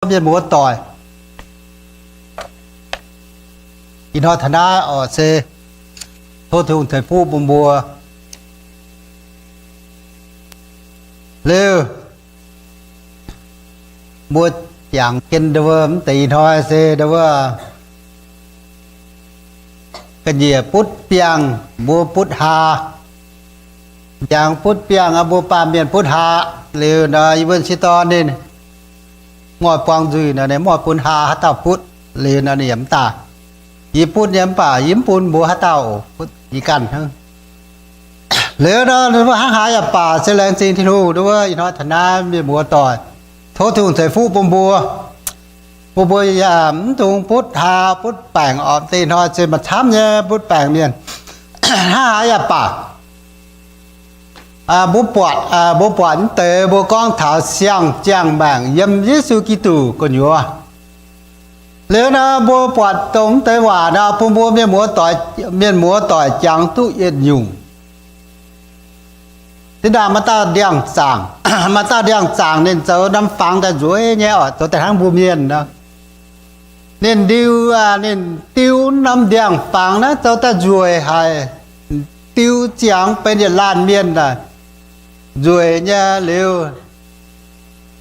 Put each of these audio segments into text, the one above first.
mienh muoz doic. Ih hnoi taux naaiv oc se tov Tin-Hungh ceix fuqv bun mbuo. Liuz, mbuo jangx jienv ndau wuov mv deix ih hnoi se ndau wuov ga'nyiec butv biangh, mbuo butv haa. Jangx butv biangh, mbuo baamh mienh butv haa. Liuz nor yie mbuo sieqv dorn ninh ngoic buang nzuih nor, ninh mv oix bun haa haaix dauh butv. Liuz nor ninh yaac mv daaih, yie butv nyei mv baac yie mv bun mbuo haaix dauh oc, butv yie ganh hnangv. Liuz nor hnangv haaix yaac baac se laengz zingh Tin-Hungh ndau wuov ih hnoi taux naaiv mienh muoz doic, tov Tin-Hungh ceix fuqv bun mbuo. Bun mbuo yaac mv dungx butv haa butv baengc oc. Deix ih hnoi se maaih camv nyei butv baengc mienh. Hnangv haaix yaac baac, mbuo buatc, mbuo buatc mv deix mbuo gorngv taux siang-ziangh maengc yiem Yesu Giduc gu'nyuoz. Liuz nor mbuo buatc dongh mv deix waac nor bun mbuo mienh muoz doic, mienh muoz doic jangx duqv yietc nyungc. Zinh ndaangc maaih dauh ndiangx-zaangc, maaih dauh ndiangx-zaangc ninh zoux norm fangx daaih nzueic nyei oc, zoux daaih hnangv mbuo mienh nor. Ninh ndiu, ninh diu norm ndiangx-fangx naaiv zoux daaih nzueic haic, diu ziangx benx yietc laanh mienh naaic nzueic nyei liuz,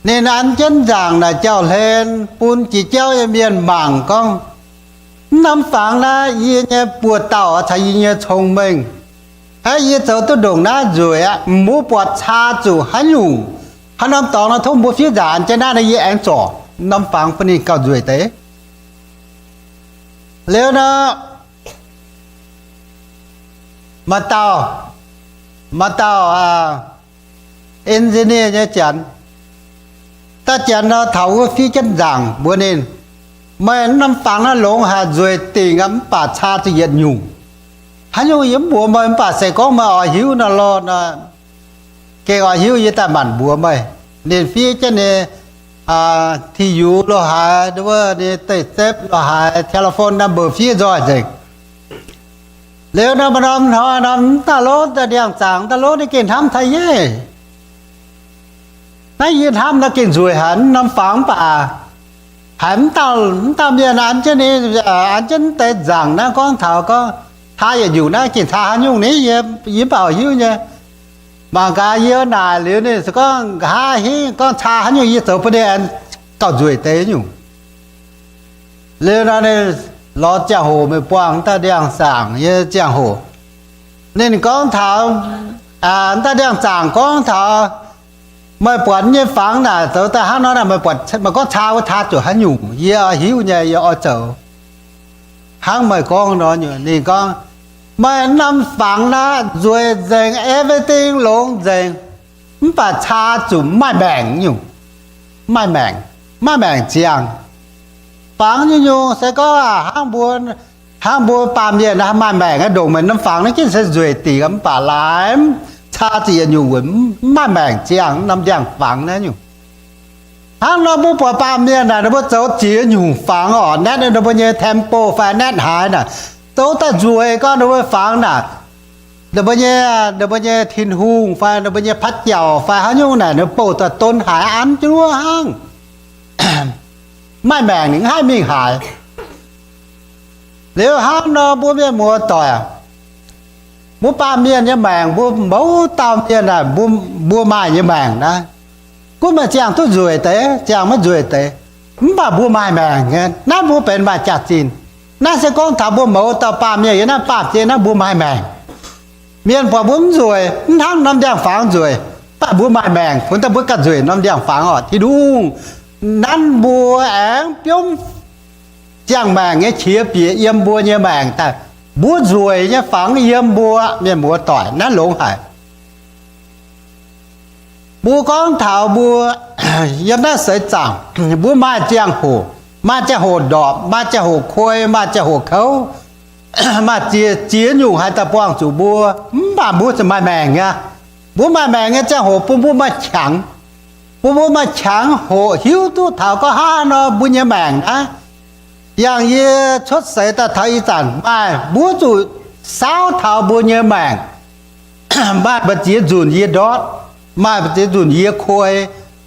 ninh an jienv nzaangc naaic jauv-hlen bun jiex jauv nyei mienh mangc gorngv, mv norm fangx naaiv yie nyei buoz-dauh caux yie nyei cong-mengh, aav yie zoux duqv ndongc naaiv nzueic aqv. Mbuo buatc caa zuqc haaix nyungc, haaix norm dorngx nor tov mbuo fiev nzaangc an jienv naaiv nor yie aengx zorc norm fangx bun ninh gauh nzueic deix. Liuz nor, maaih dauh, maaih dauh engineer nyei janx, dauh janx nor taux wuov fiev jienv nzaangc mbuox ninh, meih norm fangx naaiv longx haic, nzueic dingc aqv, mv baac caa zuqc yietc nyungc. Haaix nyungc yie mv mbuox meih, mv baac se gorngv meih oix hiuv nor lorh nor, gengh oix hiuv yie daaih maanc mbuox meih. Ninh fiev jienv ninh ti yux lo haaix, ninh date of birth lo haaix, telephone number fiev nzoih nzengc. Liuz nor maaih norm hnoi nor, mv dauh lov, dauh ndiangx-zaangc daaih lov ninh gengh hnamv taux yie, naaiv yie hnamv nor gengh nzueic haic, mv norm fangx mv baac haiz mv dauh, mv dauh mienh an jienv ninh, an jienv mv deix nzaangc naaiv gorngv taux gorngv caa yietc nyungc naaiv gengh caa haaix nyungc ni, yie mv baac oix hiuv nyei. Mangc gaax yie naaic liuz ninh se gorngv nqa'haav hingv gorngv caa haaix nyungc yie zoux bun ninh aengx gauh nzueic deix nyungc. Liuz nor ninh lorz ziangh hoc meih buangh dauh ndiangx-zaangc nyei ziangh hoc, ninh gorngv taux, dauh ndiangx-zaangc gorngv taux, meih buatc nyei fangx naaic zoux daaih hnangv nor naaic, meih buatc, meih gorngv caa wuov caa zuqc haaix nyungc, yie oix hiuv nyei, yie oix zoux hnangv meih gorngv nor. Ninh gorngv, meih norm fangx naaiv nzueic nzengc, everything longx nzengc, mv baac caa zuqc maaih maengc nyungc, maaih maengc, maaih maengc ziangh. Fangx nyungc-nyungc se gorngv hnangv mbuo, hnangv mbuo baamh mienh maaih maengc aqv, ndongc meih norm fangx naaiv jienv se nzueic dingc mv baac laaix caa zuqc yietc nyungc weic mv maaih maengc ziangh norm ndiangx-fangx naaiv nyungc. Hnangv nor mbuo buatc baamh mienh naaic, ninh mbuo zoux ziex nyungc fangx oc, naetv ninh mbuo nyei temple fai naetv haaix naaic, zoux daaih nzueic gorngv ninh mbuo fangx naaic, ninh mbuo nyei, ninh mbuo nyei Tin-Hungh fai ninh mbuo nyei patv jauc fai haaix nyungc naaic, ninh bouh daaih don haaix an jienv wuov hnangv. Maaih maengc ninh mv haih mingh haaix. Liuz hnangv nor mbuo mienh muoz-doic, mbuo baamh mienh nyei maengc, mbuo mouz dauh mienh naaic, mbuo, mbuo maaih nyei maengc naaiv, gunv meih ziangh duqv nzueic deix, ziangh maiv nzueic deix, mv baac mbuo maaih maengc nyei. Naaiv mbuo benx maaih jaax-zinh. Naaiv se gorngv taux mbuo mouz dauh baamh mienh yiem naaiv baamh gen naaiv mbuo maaih maengc. Mienh buatc mbuo mv nzueic, mv hnangv norm ndiangx-fangx nzueic, mv baac mbuo maaih maengc, funx daaih mbuo ganh nzueic norm ndiangx-fangx oc. Tin-Hungh nanv mbuo aengx biomv ziangh maengc nyei qiex bieqc yiem mbuo nyei maengc daaih. Mbuo nzueic nyei fangx yiem mbuo mienh muoz-doic naaiv longx haic. Mbuo gorngv taux mbuo yiem naaiv seix zaangc, mbuo maaih ziangh hoc, maaih ziangh hoc ndorpc, maaih ziangh hoc kuei, maaih ziangh hoc kouv, maaih ziex, ziex nyungc haih daaih buangh zuqc mbuo, mv baac mbuo zuqc maaih maengc nyei. Mbuo maaih maengc nyei ziangh hoc bun mbuo maaih qangx, bun mbuo maaih qangx hoqc hiuv duqv taux gorngv hnangv nor mbuo nyei maengc naaiv. Yangh yie cuotv seix daaih taux ih zanc maaih, mbuo zuqc saauv taux mbuo nyei maengc. Maaih mbu'ziex nzunc yie ndortv, maaih mbu'ziex nzunc yie kuei,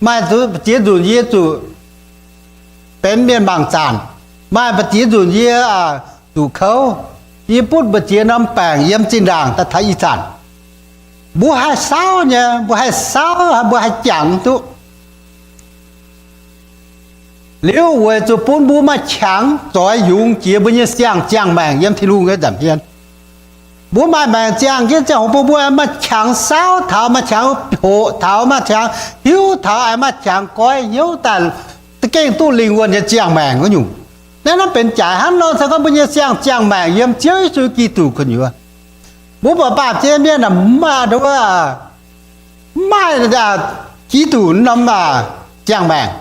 maaih mbu'ziex nzunc yie zuqc benx mienh mangc zanc. Maaih mbu'ziex nzunc yie zuqc kouv, yie butv mbu'ziex norm baengc yiem zinh ndaangc daaih taux ih zanc. Mbuo haih saauv nyei, mbuo haih saauv, mbuo haih jangx duqv. Liuz weic zuqc bun mbuo maaih qangx zoix yungz jiex mbuo nyei siang-ziangh maengc yiem Tin-Hungh nyei nza'hmien. Mbuo maaih maengc ziangh jienv ziangh hoc bun mbuo maaih qangx saauv taux, maaih qangx hoqc taux, maaih qangx hiuv taux, maaih qangx goiv hnyouv daaih, za'gengh duqv lingh wuonh nyei ziangh maengc wuov nyungc. Naaiv nor benx jaaix hnangv nor se gorngv mbuo nyei siang-ziangh maengc yiem Ziouv Yesu Giduc gu'nyuoz. Mbuo mbuo baamh jiex mienh mv maaih Giduc norm ziangh maengc.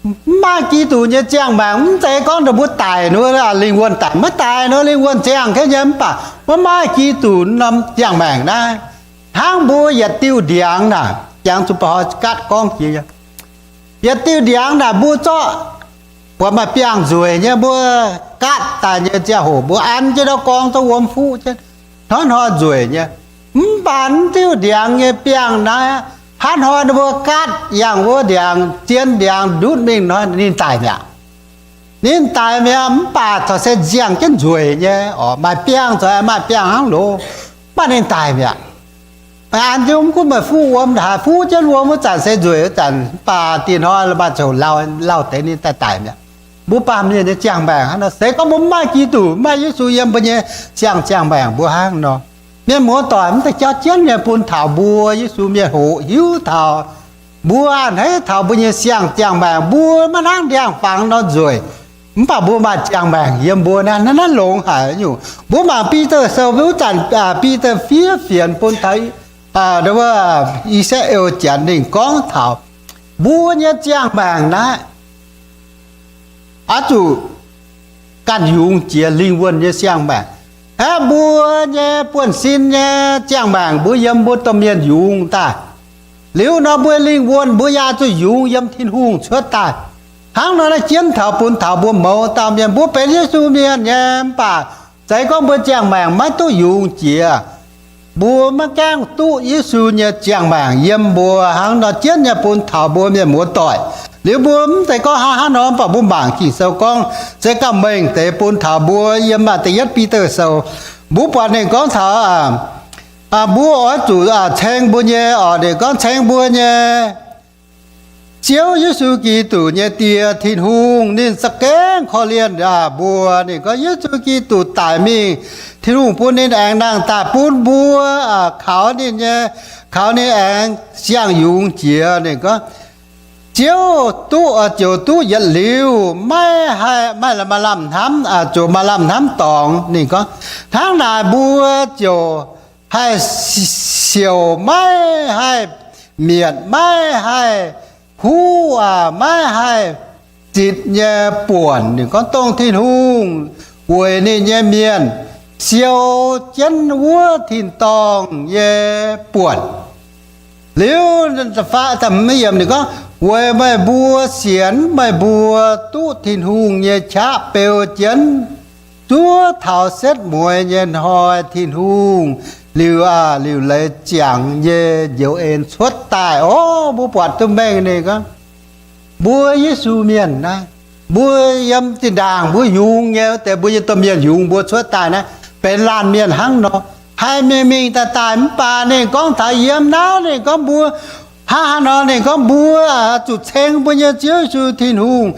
Mv maaih Giduc nyei ziangh maengc, mv zeiz gorngv mbuo daic nor lingh wuonh daic, maiv daic nor lingh wuonh ziangh kouv nyei, mv baac maiv maaih Giduc norm ziangh maengc naaiv. Hnangv mbuo yietc diuh ndiangx naaic, jangx zuqc ba'hoi gaatv gorngv jiex, yietc diuh ndiangx naaic mbuo zorqv buatc maaih biangh nzueic nyei, mbuo gaatv daaih nyei ziangh hoc mbuo an jienv nor gorngv zorqv wuom fuqv jienv, hnoi-hnoi nzueic nyei. Mv baac mv diuh ndiangx nyei biangh naaiv, hnoi-hnoi mbuo gaatv yangh wuov ndiangx, zien ndiangx ndutv mingh hnoi ninh daic mi'aqv. Ninh daic mi'aqv, mv baac corc se nziangh jienv nzueic nyei oc. Maaih biangh corc maaih biangh hnangv loz, mv baac ninh daic mi'aqv. An jienv mv gunv meih fuqv wuom haaix, fuqv jienv wuom wuov zanc se nzueic wuov zanc, mv baac dih hnoi maaih ziouc lauh, lauh deix ninh daaih daic mi'aqv. Mbuo baamh mienh nyei ziangh maengc hnangv nor, se gorngv mbuo mv maaih Giduc, mv maaih Yesu yiem mbuo nyei siang-ziangh maengc mbuo hnangv nor, mienh muoz-doic mv deix jauv jienv nyei bun taux mbuo Yesu mienh hoqc hiuv taux, mbuo a'hneiv taux mbuo nyei siang-ziangh maengc, mbuo maiv hnangv ndiangx-fangx nor nzueic, mv baac mbuo maaih ziangh maengc yiem mbuo naaiv, naaiv longx haic nyungc. Mbuo mangc Bide Sou wuov zanc, Bide fiev fienx bun taux I^saa^laa^en Janx ninh gorngv taux mbuo nyei ziangh maengc naaiv oix zuqc ganh yungz jiex lingh wuonh nyei siang-maengc. Aeqv, mbuo nyei buonv-sin nyei ziangh maengc mbuo yiem mbuo domh mienh yungz daaih. Liuz nor mbuo lingh wuonh mbuo yaac zuqc yungz yiem Tin-Hungh cuotv daaih. Hnangv nor naaiv jienv taux bun taux mbuo mouz dauh mienh, mbuo benx Yesu mienh nyei, mv baac se gorngv mbuo ziangh maengc maiv duqv yungz jiex, mbuo maiv gaengh duqv Yesu nyei ziangh maengc yiem mbuo hnangv nor jienv nyei bun taux mbuo mienh muoz-doic. Liuz mbuo mv zeiz gorngv hnangv haaix nor, mv baac mbuo mangc Ging-Sou gorngv se gauh mengh deix bun taux mbuo yiem da'yietv Bide Sou. Mbuo buatc ninh gorngv taux mbuo oix zuqc ceng mbuo nyei, oc, ninh gorngv ceng mbuo nyei Ziouv Yesu Giduc nyei Die Tin-Hungh, ninh za'gengh korv-lienh mbuo. Ninh gorngv Yesu Giduc daic mingh, Tin-Hungh bun ninh aengx nangh daaih bun mbuo kaux ninh nyei, kaux ninh aengx siang-yungz jiex. Ninh gorngv Ziouv duqv, ziouc duqv yietc liuz, maiv haih, maiv maaih lamh hnamv, ziouc maaih lamh hnamv dorngx. Ninh gorngv hnangv naaic mbuo ziouc haih siouc, maiv haih mietc, maiv haih huv, maiv haih zitc nyei buonc. Ninh gorngv dongh Tin-Hungh weic ninh nyei mienh siou jienv wuov tin-dorngh nyei buonc. Liuz, ninh gorngv weic meih mbuo sienx meih mbuo duqv Tin-Hungh nyei qaqv beu jienv zuov taux setv mueiz nyei hnoi Tin-Hungh liuc, liuc leiz ziangx nyei njoux en cuotv daaih. Orv, mbuo buatc duqv mengh ninh gorngv mbuo Yesu mienh naaiv, mbuo yiem zinh ndaangc mbuo yungz nyei wuov deix, mbuo nyei domh mienh yungz mbuo cuotv daaih naaiv, benx laanh mienh hnangv nor, haih mingh mingh daaih daaih. Mv baac ninh gorngv taux yiem naaiv, ninh gorngv mbuo hnangv haaix nor, ninh gorngv mbuo zuqc ceng mbuo nyei Ziouv Yesu Tin-Hungh,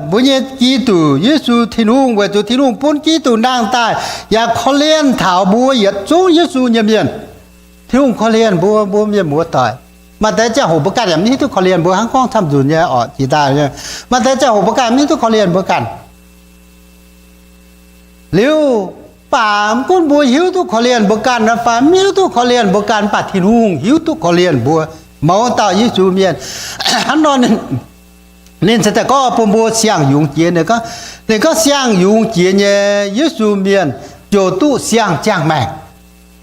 mbuo nyei Giduc Yesu Tin-Hungh, weic zuqc Tin-Hungh bun Giduc nangh daaih yaac korv-lienh taux mbuo yietc zungv Yesu nyei mienh. Tin-Hungh korv-lienh mbuo, mbuo mienh muoz-doic. Maaih deix ziangh hoc mbuo ganh yaac mv hiuv duqv korv-lienh mbuo hnangv, gorngv camv nzunc nyei orqc, jiex daaih. Maaih deix ziangh hoc mbuo ganh mv hiuv duqv korv-lienh mbuo ganh. Liuz, mv baac mv gunv mbuo hiuv duqv korv-lienh mbuo ganh nor fai mv hiuv duqv korv-lienh mbuo ganh, mv baac Tin-Hungh hiuv duqv korv-lienh mbuo, mouz dauh Yesu mienh. Hnangv nor, ninh se daaih gorngv bun mbuo siang-yungz jiex. Ninh gorngv, ninh gorngv siang-yungz jiex nyei Yesu mienh ziouc duqv siang-ziangh maengc.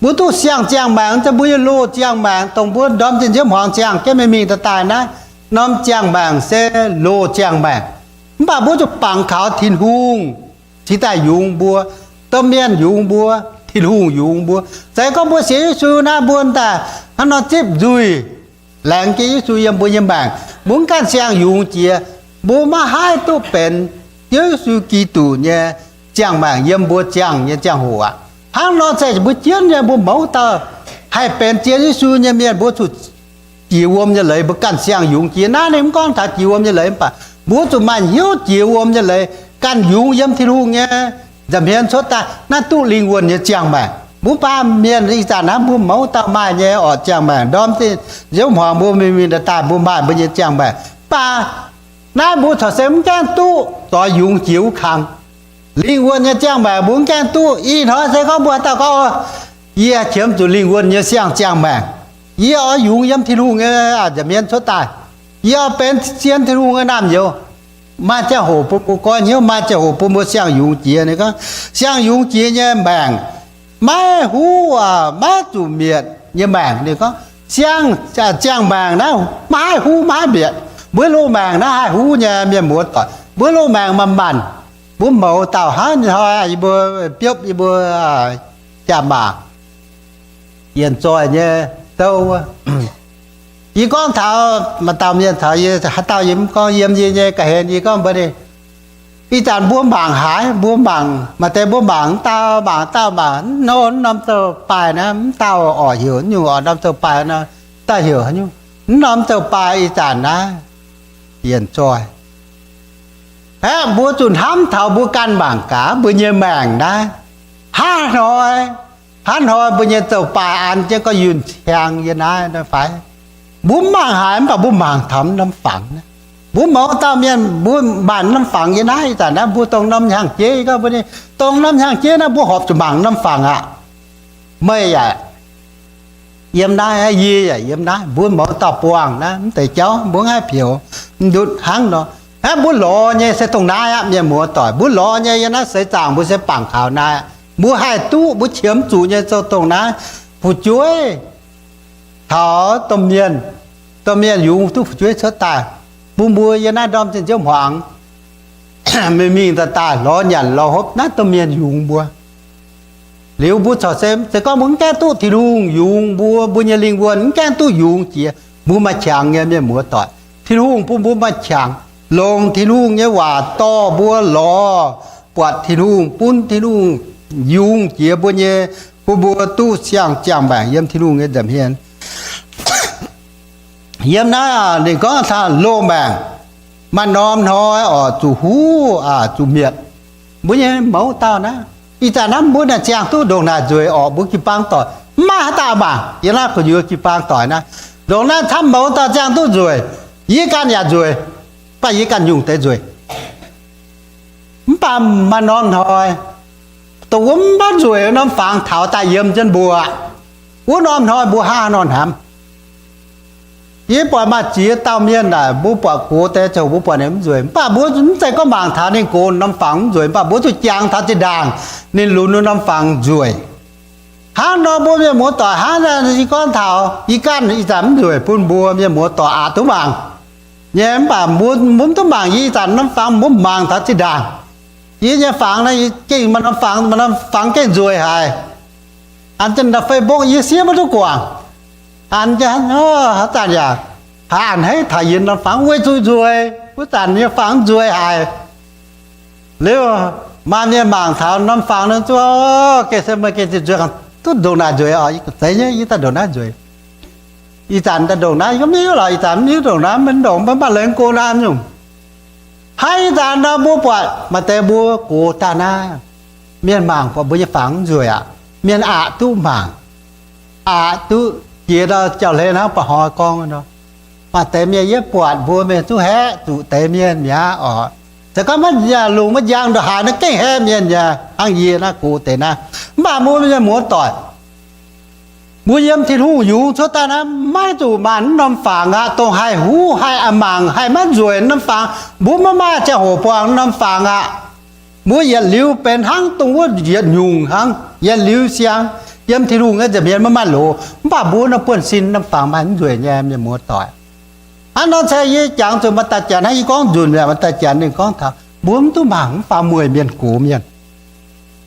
Mbuo duqv siang-ziangh maengc, mv zeiz mbuo nyei loz ziangh maengc dongh mbuo ndorm zinh nziouv hmuangx ziangh jienv mingh mingh daaih daaih naaiv. Norm ziangh maengc se loz ziangh maengc. Mv baac mbuo zuqc bangc kaux Tin-Hungh cingx daaih yungz mbuo, domh mienh yungz mbuo, Tin-Hungh yungz mbuo. Se gorngv mbuo sienx Yesu naaiv, mbuo daaih hnangv nor zipv nzuih, laengz jienv Yesu yiem mbuo nyei maengc, mbuo mv ganh siang-yungz jiex, mbuo maiv haih duqv benx Ziouv Yesu Giduc nyei ziangh maengc yiem mbuo ziangh nyei ziangh hoc aqv. Hnangv nor se mbuo jienv nyei mbuo mouz dauh haih benx Ziouv Yesu nyei mienh, mbuo zuqc jiex wuom nyei leiz, mbuo ganh siang-yungz jiex. Naaiv ninh mv gorngv taux jiex wuom nyei leiz, mv baac mbuo zuqc maaih hnyouv jiex wuom nyei leiz, ganh yungz yiem Tin-Hungh nyei nza'hmien cuotv daaih, naaiv duqv lingh wuonh nyei ziangh maengc. Mbuo baamh mienh ih zanc naaiv mbuo mouz dauh maaih nyei orqc ziangh maengc, ndorm zinh nziouv hmuangx mbuo mingh mingh daaih daaih mbuo maaih mbuo nyei ziangh maengc. Mv baac naaiv mbuo corc se mv gaengh duqv zoix yungz jiex wuov kang. Lingh wuonh nyei ziangh maengc mbuo mv gaengh duqv. Ih hnoi se gorngv mbuo haaix dauh gorngv, yie qiemx zuqc lingh wuonh nyei siang-ziangh maengc, yie oix yungz yiem Tin-Hungh nyei nza'hmien cuotv daaih, yie oix benx zien Tin-Hungh nyei naamh nyouz. Maaih ziangh hoc bun mbuo goiv hnyouv, maaih ziangh hoc bun mbuo siang-yungz jiex. Ninh gorngv siang-yungz jiex nyei maengc maiv huv, maiv zuqc mietc nyei maengc. Ninh gorngv siang, ziangh maengc naaiv maiv haih huv maiv haih mietc. Mbuo loz-maengc naaiv haih huv nyei, mienh muoz doic. Mbuo loz-maengc manc-manc, mbuo mouz dauh hnangv hnoi yie mbuo biopv yie mbuo jaa-maac yienc zoih nyei sou wuov. Yie gorngv taux maaih dauh mienh taux yie, haaix dauh yie mv gorngv, yiem yie nyei ga'hlen yie gorngv mbuox ninh, ih zanc mbuo mangc haaix, mbuo mangc, maaih deix mbuo mangc mv dauh, mangc dauh mangc mv norm, mv norm zouv-baaih naaiv, mv dauh orqc heuc nyungc, orqc norm zouv-baaih nor, dauh heuc nyungc, mv norm zouv-baaih ih zanc naaiv yienc zoih. Aeqv, mbuo zuqc hnamv taux mbuo ganh mangc gaax mbuo nyei maengc naaiv. Hnangv hnoi, hnangv hnoi mbuo nyei zouv-baaih an jienv gorx yunh ciang yie naaiv fai? Mbuo mv mangc haaix, mv baac mbuo mangc taux norm fangx naaiv. Mbuo mouz dauh mienh mbuo mangc norm fangx yie naaiv, ih zanc naaiv mbuo dongh norm hnyangx-jeiv, gorngv mbuo ninh dongh norm hnyangx-jeiv naaiv mbuo horpc zuqc mangc norm fangx aqv. Meih yaac yiem naaiv, yie yaac yiem naaiv, mbuo mouz dauh buangh naaiv mv deix jauv mbuo mv haih pioux, mv ndutv hnangv nor. Hnangv mbuo lorz nyei se dongh naaiv aqv, mienh muoz doic. Mbuo lorz nyei yiem naaiv seix zaangc mbuo se bangc kaux naaiv. Mbuo haih duqv, mbuo qiemx zuqc nyei zoux dongh naaiv. Fu'jueiv taux domh mienh, domh mienh yungz duqv fu'jueiv cuotv daaih bun mbuo yiem naaiv ndorm zinh nziouv hmuangx mingh mingh daaih daaih lorz nyanc lorz hopv naaiv domh mienh yungz mbuo. Liuz mbuo corc se, se gorngv mbuo mv gaengh duqv Tin-Hungh yungz mbuo, mbuo nyei lingh wuonh mv gaengh duqv yungz jiex, mbuo maaih qangx nyei, mienh muoz doic. Tin-Hungh bun mbuo maaih qangx, longc Tin-Hungh nyei waac dorh mbuo lorz buatc Tin-Hungh, bun Tin-Hungh yungz jiex mbuo nyei, bun mbuo duqv siang-ziangh maengc yiem Tin-Hungh nyei nza'hmien. Yiem naaiv ninh gorngv taux loz-maengc maaih norm hnoi orqc zuqc huv, zuqc mietc. Mbuo nyei mouz dauh naaiv, ih zanc naaiv mbuo naaic ziangh duqv ndongc naaic nzueic orqc, mbuo jiu-baang doic mv maaih haaix dauh mangc. Yiem naaiv gu'nyuoz jiu-baang doic naaiv, ndongc naaiv camv mouz dauh ziangh duqv nzueic, yie ganh yaac nzueic, mv baac yie ganh nyungc deix nzueic. Mv baac maaih norm hnoi, dongh wuov mv baac nzueic norm fangx taux daaih yiem jienv mbuo aqv. Wuov norm hnoi mbuo hnangv haaix nor hnamv? Yie buatc maaih ziex dauh mienh naaic, mbuo buatc gox deix ziouc mbuo buatc ninh mv nzueic, mv baac mbuo mv zeiz gorngv mangc taux ninh gox norm fangx mv nzueic, mv baac mbuo zuqc jangx taux zinh ndaangc ninh lunx norm fangx nzueic. Hnangv nor mbuo mienh muoz doic hnangv naaiv, yie gorngv taux yie ganh ih zanc mv nzueic bun mbuo mienh muoz doic aqc duqv mangc nyei, mv baac mbuo mv duqv mangc yie ih zanc norm fangx, mbuo mangc taux zinh ndaangc. Yie nyei fangx naaiv, yie gengh maaih norm fangx, maaih norm fangx gengh nzueic haic. An jienv Facebook yie siev maiv duqv guangc. An jienv haaix zanc yaac haiz a'hneiv taux yie norm fangx weic zuqc nzueic, wuov zanc nyei fangx nzueic haic. Liuz maaih mienh mangc taux norm fangx nor zuov, gengh se meih gengh zinh nzueic, duqv ndongc naaic nzueic oc. Zeiz nyei, yie daaih ndongc naaiv nzueic. Ih zanc daaih ndongc naaiv, yie mv hiuv lorqc, ih zanc mv hiuv ndongc naaiv, maiv ndongc, maiv maaih lengh go naaiv nyungc. Hnangv ih zanc nor mbuo buatc maaih deix mbuo gox daaih naaiv, mienh mangc buatc mbuo nyei fangx mv nzueic aqv. Mienh aqc duqv mangc, aqc duqv jiex ndau jauv-hlen hnangv ba'hnoi gorngv nor. Maaih deix mienh yie buatc mbuo mienh zungv haeqv zuqc deix mienh mi'aqv oc. Se gorngv maiv lungh maiv njang ndongc haaix nor gengh haeqv mienh nyei, hnangv yie naaiv gox deix naaiv. Mv baac mbuo mienh muoz doic, mbuo yiem Tin-Hungh yungz cuotv daaih naaiv, maiv zuqc maanc norm fangx aqv, dongh haih huv, haih a'mangc, haih maiv nzueic norm fangx, mbuo maiv maaih ziangh hoc buangh norm fangx aqv. Mbuo yietc liuz benx hnangv dongh wuov yietc nyungc hnangv, yietc liuz siang yiem Tin-Hungh nyei nza'hmien maiv maaih loz, mv baac mbuo nor buonv sin norm fangx maaih mv nzueic nyei, mienh muoz doic. Hnangv nor se yie jangx zuqc maaih dauh janx, hnangv yie gorngv nzunc mi'aqv, maaih dauh janx ninh gorngv taux mbuo mv duqv mangc mv faaux mueic mienh gox mienh.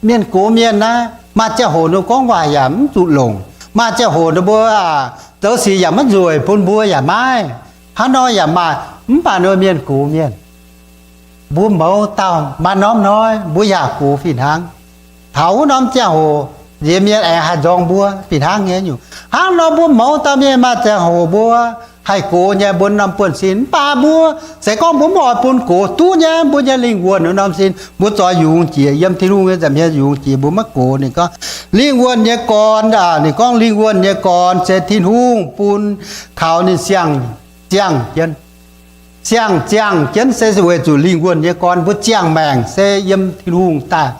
Mienh gox mienh naaiv, maaih ziangh hoc ninh gorngv waac yaac mv zuqc longc, maaih ziangh hoc ninh mbuo zoux sic yaac maiv nzueic bun mbuo yaac maiv, hnangv nor yaac maaih, mv baac ninh mienh gox mienh. mbuo mouz dauh maaih norm hnoi mbuo yaac gox fih hnangv. Taux wuov norm ziangh hoc nziex mienh aengx haih nzorng mbuo fih hnangv nyei nyungc. Hnangv nor mbuo mouz dauh mienh maaih ziangh hoc mbuo haih gox nyei mbuo norm buonv-sin. Mv baac mbuo se gorngv mbuo mv oix bun gox duqv nyei mbuo nyei lingh wuonh wuov norm sin, mbuo zoix yungz jiex yiem Tin-Hungh nyei nza'hmien yungz jiex mbuo maiv gox. Ninh gorngv lingh wuonh nyei gorn, ninh gorngv lingh wuonh nyei gorn se Tin-Hungh bun kaux ninh siang-ziangh jienv. Siang-ziangh jienv se weic zuqc lingh wuonh nyei gorn mbuo ziangh maengc se yiem Tin-Hungh daaih.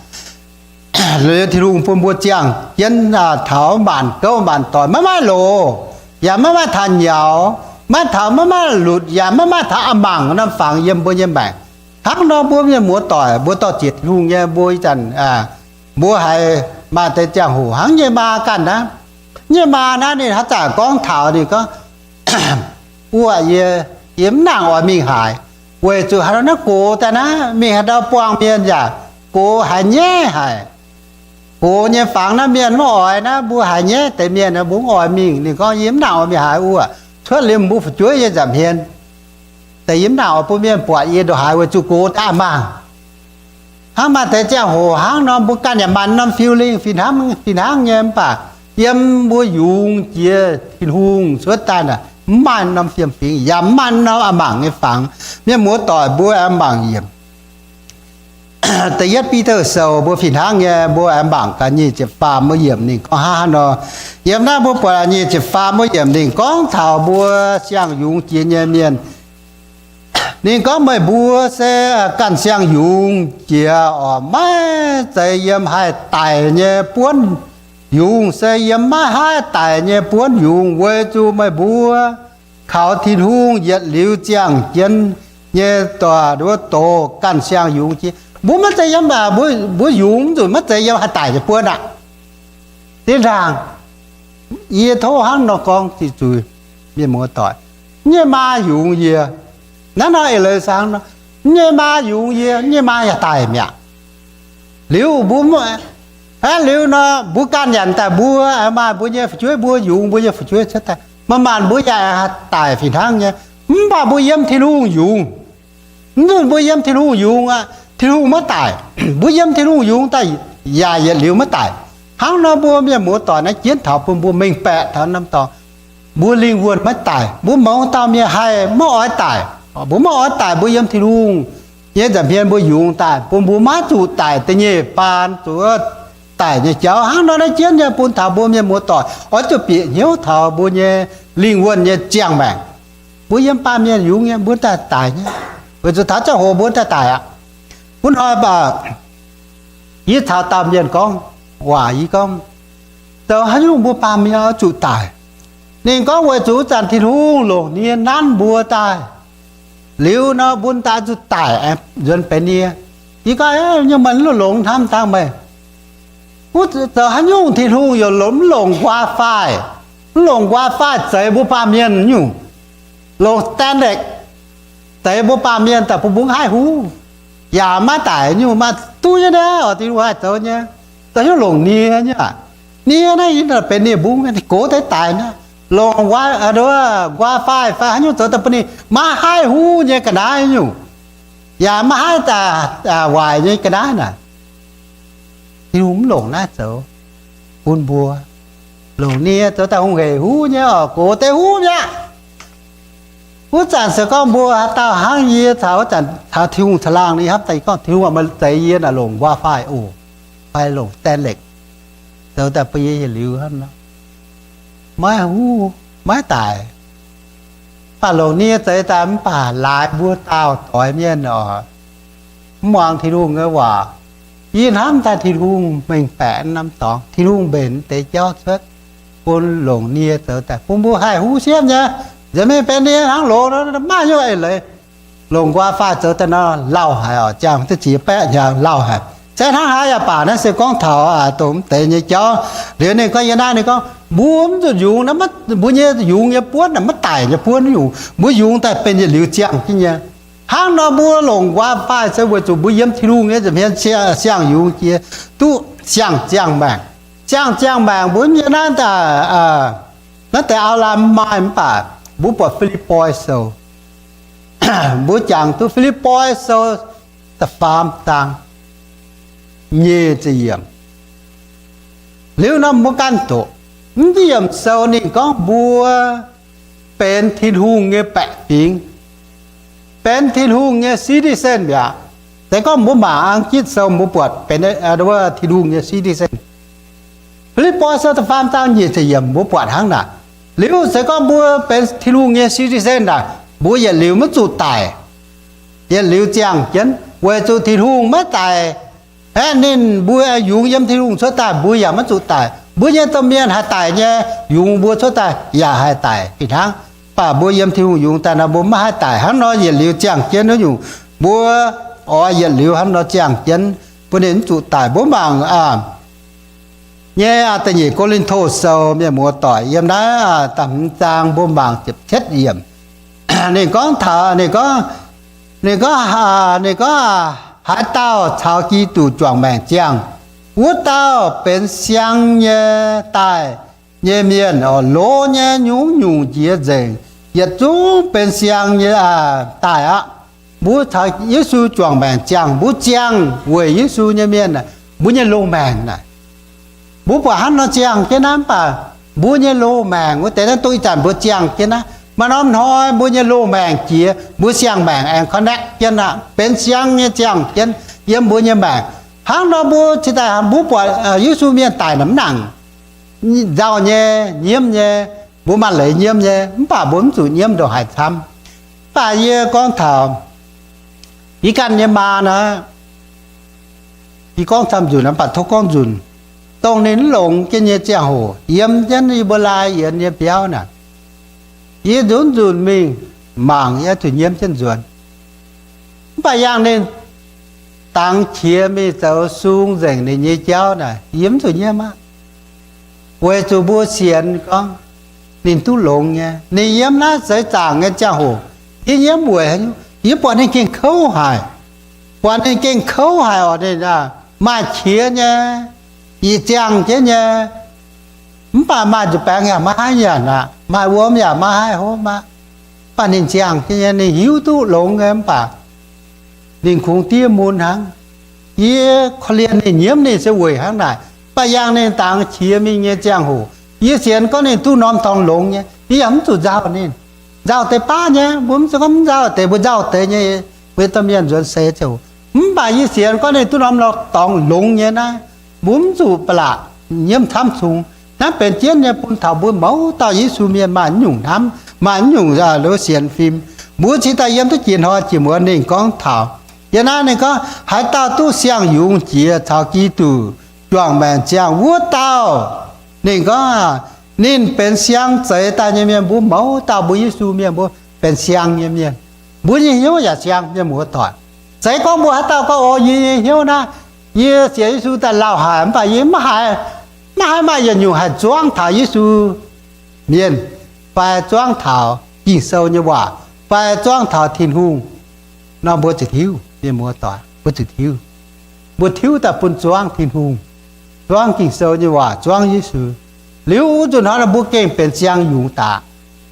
Tin-Hungh bun mbuo ziangh jienv taux maanc gouv maanc doic maiv maaih loz, yaac maiv maaih taux nyaux, maiv taux, maiv maaih lutc, yaac maiv maaih taux a'mangc norm fangx yiem mbuo nyei maengc. Hnangv nor mbuo mienh muoz doic mbuo dorh ziec Tin-Hungh nyei mbuo ih zanc mbuo haiz maaih deix ziangh hoc hnangv nyei maa ganh naaiv. Nyei maa naaiv ninh haaix zanc gorngv taux ninh gorngv, Wuov yie, yie mv nangc oix mingh haaix, weic zuqc haaix nor naaiv gox daaih naaiv mingh haaix ndau buangh mienh yaac gox haiz nyaiv haic. Gox nyei fangx naaiv mienh maiv oix naaiv mbuo haiz nyaiv deix mienh mbuo mv oix mingh. Ninh gorngv, Yie mv nangc oix mingh haaix wuov, cuotv liemh mbuo fu'jueiv nyei nza'hmien. Deix yie mv nangc oix bun mienh buatc yie ndongc haaix weic zuqc gox daaih mangc. Hnangv maaih deix ziangh hoc hnangv nor mbuo ganh yaac maaih norm feeling fih hnangv, fih hnangv nyei. Mv baac yiem mbuo yungz jiex Tin-Hungh cuotv daaih naaic, mv maaih norm fiem-fingx yaac mv maaih norm a'mangc nyei fangx. Mienh muoz doic mbuo aengx mangc yiemc Da'yietv Bide Sou mbuo fih hnangv nyei, mbuo aengx mangc gaax nyic ziepc faam wuov yiemc ninh gorngv hnangv haaix nor. Yiem naaiv mbuo buatc nyic ziepc faam wuov yiemc ninh gorngv taux mbuo siang-yungz jiex nyei mienh. Ninh gorngv, Meih mbuo se ganh siang-yungz jiex oc, maiv zeiz yiem haih daic nyei buonv yungz, se yiem maiv haih daic nyei buonv yungz, weic zuqc meih mbuo kaux Tin-Hungh yietc liuz ziangh jienv nyei doic wuov doz ganh siang-yungz jiex. Mbuo maiv zeiz yiem, mbuo yungz mv zuqc maiv zeiz yiem haih daic nyei buonv aqv. Zinh ndaangc yie tov hnangv nor gorngv zuiz-zuiz, mienh muoz-doic, nyei maa yungz yie. Naaiv nor eix leiz saang nor, nyei maa yungx yie, nyei maa yaac daic mi'aqv. Liuz mbuo, aav liuz nor mbuo ganh nyanc daaih mbuo, maaih mbuo nyei fu'jueiv mbuo yungz mbuo nyei fu'jueiv cuotv daaih, manc-manc mbuo yaac daic fih hnangv nyei. Mv baac mbuo yiem Tin-Hungh yungz. Mv nzunc mbuo yiem Tin-Hungh yungz aqv, Tin-Hungh maiv daic. Mbuo yiem Tin-Hungh yungz daaih yaac yietc liuz maiv daic. Hnangv nor mbuo mienh muoz-doic naaiv jienv taux bun mbuo mengh baeqc taux norm dorngx, mbuo lingh wuonh maiv daic. Mbuo mouz dauh mienh haih maiv oix daic. Mbuo maiv oix daic, mbuo yiem Tin-Hungh nyei nza'hmien mbuo yungz daaih, bun mbuo maiv zuqc daic da'nyeic baan zuqc daic nyei jauv. Hnangv nor naaiv jienv nyei bun taux mbuo mienh muoz-doic oix zuqc bieqc hnyouv taux mbuo nyei lingh wuonh nyei ziangh maengc. Mbuo yiem baamh mienh yungz nyei, mbuo daaih daic nyei, weic zuqc taux ziangh hoc mbuo daaih daic aqv. Gunv hnoi baac yie caux dauh mienh gorngv waac, yie gorngv, zoux haaix nyungc mbuo baamh mienh oix zuqc daic? Ninh gorngv, weic zuqc wuov zanc Tin-Hungh longc nie nanv mbuo daaih. Liuz nor mbuo daaih zuqc daic, nzuonx benx nie. Yie gorngv, nyungc meih longc hnamv dangh meih, wuov zoux haaix nyungc Tin-Hungh yaac longc, mv longc nqua faih, mv longc nqua faih zeix mbuo baamh mienh nyungc, longc stainless zeix mbuo baamh mienh daaih bun mbuo mv haih huv, yaac maiv daic nyungc. Maaih duqv nyei naaiv oc, Tin-Hungh haih zoux nyei. Zoux haaix nyungc longc nie nyei aqv? Nie naaiv benx nie mbungv, gox deix daic naaiv. Longc nqua faih fai haaix nyungc zoux daaih bun ninh maiv haih huv nyei ga'naaiv nyungc, yaac maiv haih waaic nyei ga'naaiv naaic. Tin-Hungh mv longc naaiv zoux bun mbuo. Longc nie zoux daaih hungh heic huv nyei oc, gox deix huv mi'aqv. Wuov zanc se gorngv mbuo haaix dauh hnangv yie caux wuov zanc caux Tin-Hungh caangh laangh ni hnamv daaih gorngv, Tin-Hungh meih zeix yie naaic longc nqua faih oc, fai longc stainless, zoux daaih bun yie yietc liuz hnangv nor, maiv huv, maiv daic. Mv baac longc nie zeix daaih mv baac laaix mbuo dauh doix mienh oc, mv muangx Tin-Hungh nyei waac. Yie hnamv daaih Tin-Hungh mengh baeqc norm dorngx, Tin-Hungh mbenc deix jauv cuotv bun longc nie zoux daaih bun mbuo haih huv siemv nyei. Nziex mingh benx nie hnangv loz, maaih hnyouv eix leiz. Longc nqua faih zoux daaih nor lauh haic oc, ziangh duqv ziex baeqv hnyangx lauh haic. Se hnangv haaix yaac baac naaiv se gorngv taux dongh mv deix nyei jauv. Liuz ninh gorngv yie naaiv, ninh gorngv mbuo mv zuqc yungz, mbuo nyei yungz nyei buonv naaic maiv daic nyei buonv nyungc, mbuo yungz daaih benx yietc liuz ziangh jienv nyei. Hnangv nor mbuo longc nqua faih se weic zuqc mbuo yiem Tin-Hungh nyei nza'hmien siang-yungz jiex duqv siang-ziangh maengc. Siang-ziangh maengc mbuo yiem naaiv daaih, naaiv deix auv-laan maaih mv baac mbuo buatc Fi^lipv^poi Sou. Mbuo jangx duqv Fi^lipv^poi Sou da'faam zaang nyic ziepc yiemc. Liuz nor mbuo ganh doqc, mv yiemc sou ninh gorngv mbuo benx Tin-Hungh nyei baeqc fingx, benx Tin-Hungh nyei citizen mi'aqv. Se gorngv mbuo mangc Ang-gitv sou mbuo buatc benx Tin-Hungh nyei citizen. Fi^lipv^poi sou da'faam zaang nyic ziepc yiemc mbuo buatc hnangv naaic. Liuz se gorngv mbuo benx Tin-Hungh nyei citizen naaic, mbuo yietc liuz maiv zuqc daic, yietc liuz ziangh jienv, weic zuqc Tin-Hungh maiv daic. Aeqv, ninh mbuo yungz yiem Tin-Hungh cuotv daaih, mbuo yaac maiv zuqc daic. Mbuo nyei domh mienh haih daic nyei, yungz mbuo cuotv daaih yaac haih daic fih hnangv. Mv baac mbuo yiem Tin-Hungh yungz daaih nor, mbuo maiv haih daic. Hnangv nor yietc liuz ziangh jienv wuov nyungc, mbuo oix yietc liuz hnangv nor ziangh jienv, bun ninh mv zuqc daic. Mbuo mangc nyei Da'nyeic Ko^lin^to Sou, mienh muoz-doic, yiem naaiv da'hmz zaang mbuo mangc ziepc cietv yiemc. Ninh gorngv taux, ninh gorngv, ninh gorngv, ninh gorngv, haaix dauh caux Giduc juangc maengc ziangh, wuov dauh benx siang nyei daaih nyei mienh, loz nyei nyungc-nyungc njiec nzengc, yietc zungv benx siang nyei daaih aqv. Mbuo caux Yesu juangc maengc ziangh, mbuo ziangh weic Yesu nyei mienh, mbuo nyei loz-maengc naaic, mbuo buatc hnangv nor ziangh jienv naaiv, mv baac mbuo nyei loz-maengc wuov deix naaiv, dongh ih zanc mbuo ziangh jienv naaiv, maaih norm hnoi mbuo nyei loz-maengc jiex, mbuo siang-maengc aengx connect jienv aqv, benx siang nyei ziangh jienv yiem mbuo nyei maengc. Hnangv nor mbuo cingx daaih, mbuo buatc Yesu mienh daic naaic mv nangc, nzauh nyei, nyiemv nyei, mbuo maaih leiz nyiemv nyei, mv baac mbuo mv zuqc nyiemv ndongc haaix camv. Mv baac yie gorngv taux yie ganh nyei maa naaiv, yie gorngv camv nzunc, mv baac tov gorngv nzunc, dongh ninh mv longx jienv nyei ziangh hoc, yiem jienv yie mbuo Lai Yienx nyei biauv naaic, yie nzunc nzunc mingh mangc, yie zuqc nyiemv jienv nzuonx. Mv baac yangh ninh dangx qiex mingh zoux sung nzengc ninh nyei jauv naaic, yie mv zuqc nyiemv aqv. Weic zuqc mbuo sienx gorngv ninh duqv longx nyei. Ninh yiem naaiv seix zaangc nyei ziangh hoc, yie nyiemv weic haaix nyungc? Yie buatc ninh gengh kouv haic. Buatc ninh gengh kouv haic oc. Ninh maaih qiex nyei, yietc ziangh jienv nyei, mv baac maaih nzuih baengx yaac maiv haih nyanc aqv, maaih wuom yaac maiv haih hopv aqv. Mv baac ninh ziangh jienv nyei, ninh hiuv duqv longx nyei, mv baac ninh kungx diev mun hnangv. Yie korv-lienh ninh, nyiemv ninh se weic hnangv naaic. Mv baac yangh ninh dangx qiex mingh nyei ziangh hoc, yie sienx gorngv ninh duqv norm dorngx longx nyei, yie yaac mv zuqc nzauh ninh. Nzauh deix baav nyei, mbuo mv zeiz gorngv mv nzauh deix, mbuo nzauh deix nyei, mbuo domh mienh nzuonx seix ziouc. Mv baac yie sienx gorngv ninh duqv norm dorngx longx nyei naaiv, mbuo mv zuqc ba'laqc nyiemv camv cungx. Naaiv benx jienv nyei bun taux mbuo mouz dauh Yesu mienh maaih nyungc hnamv, maaih nyungc sienx fim. Mbuo cingx daaih yiem duqv jiex hnoi jiex muonz ninh gorngv taux, yiem naaiv ninh gorngv, haaix dauh duqv siang-yungz jiex caux Giduc juangc maengc ziangh wuov dauh, ninh gorngv, ninh benx siang zeix daaih nyei mienh. Mbuo mouz dauh mbuo Yesu mienh mbuo benx siang nyei mienh. Mbuo nyei hnyouv yaac siang, mienh muoz-doic. Se gorngv mbuo haaix dauh gorngv, o, yie nyei hnyouv naaiv, yie sienx Yesu daaih lauh haic, mv baac yie maiv haih, maiv haih maaih yietc nyungc haih zuangv taux Yesu mienh, fai zuangv taux Ging-Sou nyei waac, fai zuangv taux Tin-Hungh nor, mbuo ziouc tiuv, mienh muoz-doic, mbuo ziouc tiuv. Mbuo tiuv daaih bun zuangv Tin-Hungh, zuangv Ging-Sou nyei waac, zuangv Yesu. Liuz wuov nzunc hnoi mbuo gengh benx siang-yungz daaih,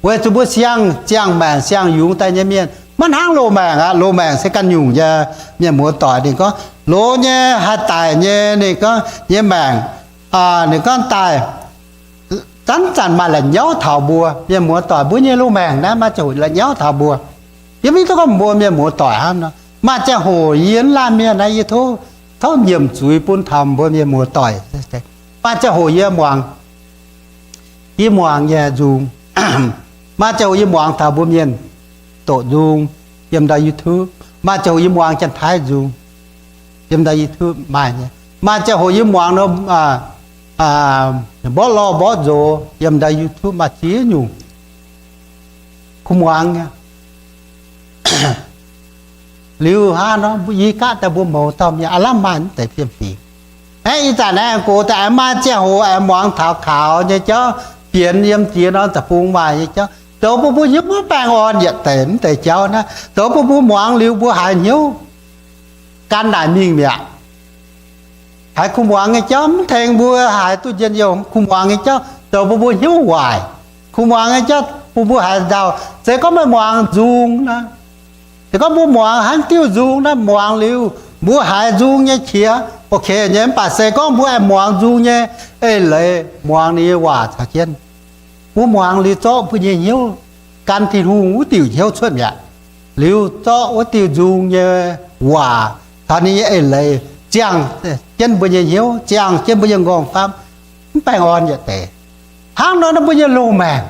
weic zuqc mbuo siang, ziangh maengc siang-yungz daaih nyei mienh. Maiv hnangv loz-maengc aqv. Loz-maengc se ganh nyungc nyei, mienh muoz-doic. Ninh gorngv loz nyei, haih daic nyei, ninh gorngv nyei maengc, ninh gorngv daaih zanc-zanc maaih la'nyauv taux mbuo, mienh muoz-doic. Mbuo nyei loz-maengc naaiv maaih ziangh hoc la'nyauv taux mbuo. Yie mv hiuv duqv gorngv mbuo mienh muoz-doic hnangv nor, maaih ziangh hoc yie mv laanh mienh naaiv, yie tov, tov nyiemc zuiz bun taux mbuo mienh muoz-doic. Maaih ziangh hoc yie muangx, yie muangx nyei nzung. Maaih ziangh hoc yie muangx taux mbuo mienh doqc nzung yiem ndau YouTube. Maaih ziangh hoc yie muangx Janx-Taiv nzung yiem ndau YouTube maaih nyei. Maaih ziangh hoc yie muangx nor, mborqv lorh mborqv nzox yiem ndau YouTube maaih ziex nyungc. Kuh muangx nyei. Liuz hnangv nor, yie gaav daaih mbuo mouz dauh mienh aav lamh maaih mv deix fiem-fingx. Aeqv, ih zanc aengx gox daaih aengx maaih ziangh hoc aengx muangx taux kaux nyei jauv, fienx yiem jiex norm deic-bung maaih nyei jauv, zoux bun mbuo hnyouv maiv baengh orn yietc deix mv deix jauv naaiv, zoux bun mbuo muangx liuz mbuo haiz hnyouv gan naaic mingh mi'aqv. Haiz kuh muangx nyei jauv mv tengx mbuo haiz duqv njien-youh. Kuh muangx nyei jauv zoux bun mbuo hnyouv waaic. Kuh muangx nyei jauv bun mbuo haiz nzauh. Se gorngv meih muangx nzung naaiv, Se gorngv mbuo muangx hnangv diuh nzung naaiv, muangx liuz mbuo haiz nzung nyei qiex, ok nyei. Mv baac se gorngv mbuo aengx muangx nzung nyei eix leiz, muangx ninh nyei waac caux jienv, mbuo muangx liuz zorqv mbuo nyei hnyouv gan Tin-Hungh wuov diuc hnyouv cuotv mi'aqv. Liuz zorqv wuov diuh nzung nyei waac caux ninh nyei eix leiz ziangh jienv mbuo nyei hnyouv, ziangh jienv mbuo nyei nqorngv-famv, mv baengh orn yietc deix. Hnangv nor naaiv mbuo nyei loz-maengc,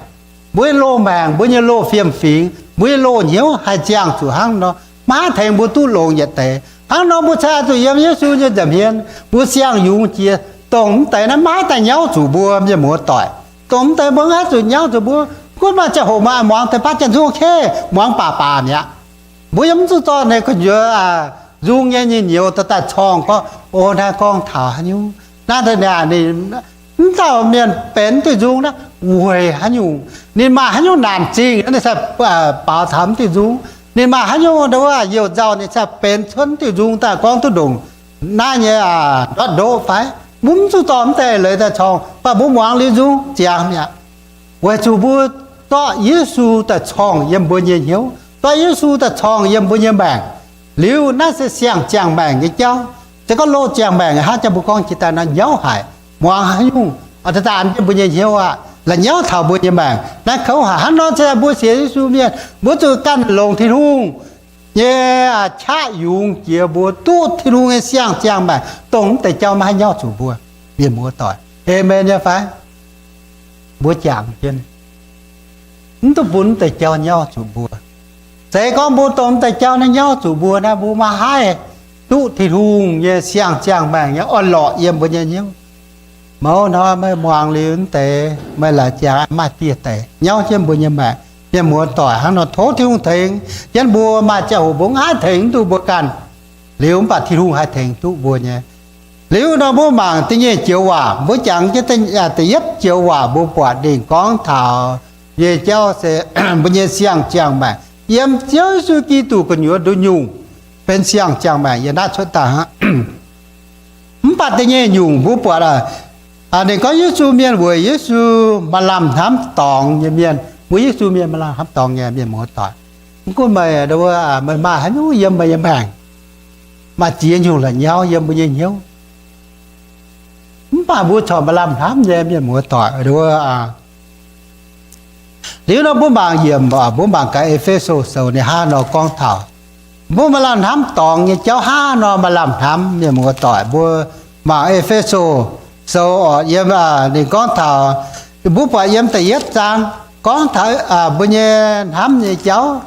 mbuo nyei loz-maengc, mbuo nyei loz-fiem-fingx, mbuo nyei loz-hnyouv haih ziangh zuqc hnangv nor, maiv haih tengx mbuo duqv longx yietc deix. Hnangv nor mbuo cingx zuqc yiem Yesu nyei nza'hmien, mbuo siang-yungz jiex, dongh mv deix naaiv maiv haih daaih nyauv zuqc mbuo, mienh muoz-doic. Dongh mv deix mbuo maiv haih zuqc nyauv zuqc mbuo. Gunv maaih ziangh hoc maaih muangx deix baav janx nzung, ok, muangx baac baac mi'aqv. Mbuo yaac mv zuqc dorh naaiv gu'nyuoz nzung nyei nyei nyouz daaih daaih corngh gorngv, o, naaiv gorngv taux haaix nyungc, naaiv deix ninh, mv dauh mienh benx diuh nzung naaiv weic haaix nyungc, ninh maaih haaix nyungc naanc zingh ninh sai baaux taux mv diuh nzung, ninh maaih haaix nyungc youh nzauh ninh sai benx cuotv diuh nzung daaih gorngv duqv ndongc naaiv nyei ndortv ndoqv fai? Mbuo mv zuqc dorh mv deix leiz daaih corngh, mv baac mbuo muangx liuz nzung ziangx mi'aqv. Weic zuqc mbuo zorqv Yesu daaih corngh yiem mbuo nyei hnyouv, zorqv Yesu daaih corngh yiem mbuo nyei maengc. Liuz naaiv se siang-ziangh maengc nyei jauv. Se gorngv loz-ziangh maengc hnangv jang mbuo gorngv jiex daaih nor nyauv haic, muangx haaix nyungc daaih an jienv mbuo nyei hnyouv aqv, la'nyauv taux mbuo nyei maengc. Naaiv kouv haic. Hnangv nor se mbuo sienx Yesu mienh, mbuo zuqc ganh longc Tin-Hungh nyei qaqv yungz jiex mbuo duqv Tin-Hungh nyei siang-ziangh maengc, dongh mv deix jauv maiv haih nyauv zuqc mbuo, mienh muoz-doic. Aamen nyei fai? Mbuo jangx jienv, mv duqv bun mv deix jauv nyauv zuqc mbuo. Se gorngv mbuo dongh mv deix jauv naaiv nyauv zuqc mbuo naaiv, mbuo maiv haih duqv Tin-Hungh nyei siang-ziangh maengc nyei orn-lorqc yiem mbuo nyei hnyouv. Mouz hnoi meih muangx liuz mv deix, meih laaix ziangx maaih dieh deix nyauv jienv mbuo nyei maengc. Mienh muoz-doic, hnangv nor tov Tin-Hungh tengx jienv mbuo. Maaih ziangh hoc mbuo mv haih tengx duqv mbuo ganh, liuz mv baac Tin-Hungh haih tengx duqv mbuo nyei. Liuz nor mbuo mangc da'nyeic joux waac, mbuo jangx jienv da'yietv joux waac mbuo buatc ninh gorngv taux nyei jauv se mbuo nyei siang-ziangh maengc yiem Ziouv Yesu Giduc gu'nyuoz nduqc nyungc benx siang-ziangh maengc yiem naaiv cuotv daaih aqv. Mv baac da'nyeic nyungc mbuo buatc ninh gorngv Yesu mienh weic Yesu maaih lamh hnamv dorngx nyei mienh. Mbuo Yesu mienh maaih lamh hnamv dorngx nyei, mienh muoz-doic. Mv gunv meih, meih maaih haaix nyungc yiem meih nyei maengc, maaih ziex nyungc la'nyauv yiem mbuo nyei hnyouv, mv baac mbuo corc maaih lamh hnamv nyei, mienh muoz-doic. Liuz nor mbuo mangc yiemc, mbuo mangc gaax E^fe^so Sou ninh hnangv nor gorngv taux mbuo maaih lamh hnamv dorngx nyei jauv. Hnangv nor maaih lamh hnamv, mienh muoz-doic, mbuo mangc E^fe^so Sou oc, yiem, ninh gorngv taux, mbuo buatc yiem da'yietv zaang gorngv taux mbuo nyei hnamv nyei jauv.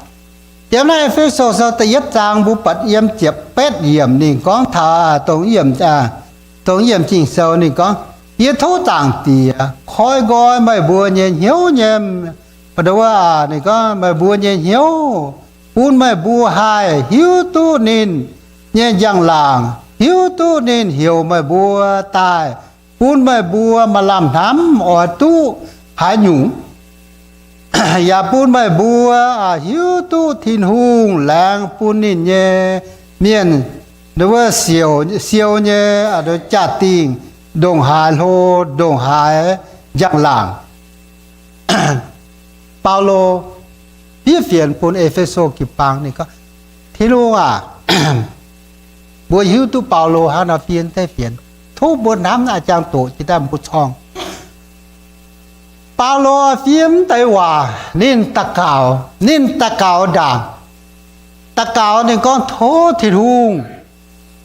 Yiem naaiv E^fe^so Sou da'yietv zaang mbuo buatc yiem ziepc betv yiemc ninh gorngv taux, dongh yiemc, dongh yiemc Ging-Sou ninh gorngv, Yie tov Zaangc Diex koi nqoi meih mbuo nyei hnyouv nyei, ninh gorngv meih mbuo nyei hnyouv, bun meih mbuo haih hiuv duqv ninh nyei njang-laangc, hiuv duqv ninh heuc meih mbuo daaih, bun meih mbuo maaih lamh hnamv oix duqv haaix nyungc, yaac bun meih mbuo hiuv duqv Tin-Hungh laengz bun ninh nyei mienh, wuov siou, siou nyei jaa-dingh ndongc haaix hlo, ndongc haaix njang-laangc. Baulo fiev fienx bun E^fe^so jiu-baang ninh gorngv, Tin-Hungh aac, mbuo hiuv duqv Baulo hnangv nor fiev deix fienx, tov mbuo hnamv a'jang doqc jiex daaih mbuo corng. Baulo fiev mv deix waac ninh daux gaux, ninh daux gaux ndaangc, daux gaux ninh gorngv tov Tin-Hungh